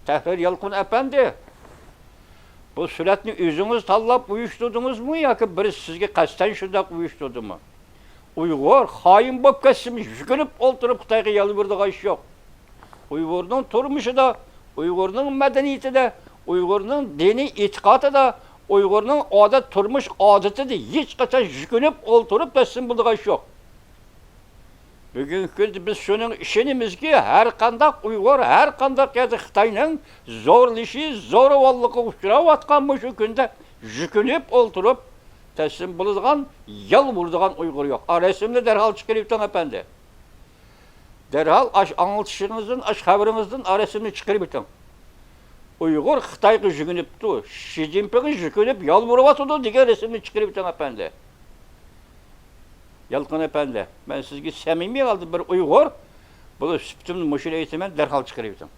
تەھرىر يالقۇن ئەپەندى، بۇ سۈرەتنى ئۆزىڭىز تاللاپ ئۇيۇشتۇردىڭىزمۇ ياكى بىرسى سىزگە قەستەن شۇنداق ئۇيۇشتۇردىمۇ؟ ئۇيغۇر خائىن بولۇپ كەتسىمۇ، يۈكۈنۈپ ئولتۇرۇپ خىتايغا يالۋۇرىدىغان ئىش يوق. ئۇيغۇرنىڭ تۇرمۇشىدا، ئۇيغۇرنىڭ مەدەنىيىتىدە، ئۇيغۇرنىڭ دىنىي ئېتىقادىدا، ئۇيغۇرنىڭ ئادەت، تۇرمۇش ئادىتىدە ھېچقاچان يۈكۈنۈپ ئولتۇرۇپ تەسلىم بولىدىغان ئىش يوق. بۈگۈنكى كۈندە بىز شۇنىڭغا ئىشىنىمىزكى، ھەر قانداق ئۇيغۇر، ھەر قانداق يەردە خىتاينىڭ زورلىشى، زورىۋاللىقىغا ئۇچراۋاتقان مۇشۇ كۈندە يۈكۈنۈپ ئولتۇرۇپ تەسلىم بولىدىغان، يالۋۇرىدىغان ئۇيغۇر يوق. ئا، رەسىمنى دەرھال چىقىرىۋېتىڭ، ئەپەندى. دەرھال ئاش ئاڭلىتىشىڭىزدىن، ئاش خەۋىرىڭىزدىن ئا رەسىمنى چىقىرىۋېتىڭ. ئۇيغۇر خىتايغا يۈكۈنۈپتۇ، شى جىنپىڭغا يۈكۈنۈپ يالۋۇرۇۋاتىدۇ دېگەن رەسىمنى چىقىرىۋېتىڭ، ئەپەندى. يالقۇن ئەپەندى، مەن سىزگە سەمىمىي ھالدا بىر ئۇيغۇر بولۇش سۈپىتىمدە مۇشۇنى ئېيتىمەن، دەرھال چىقىرىۋېتىڭ.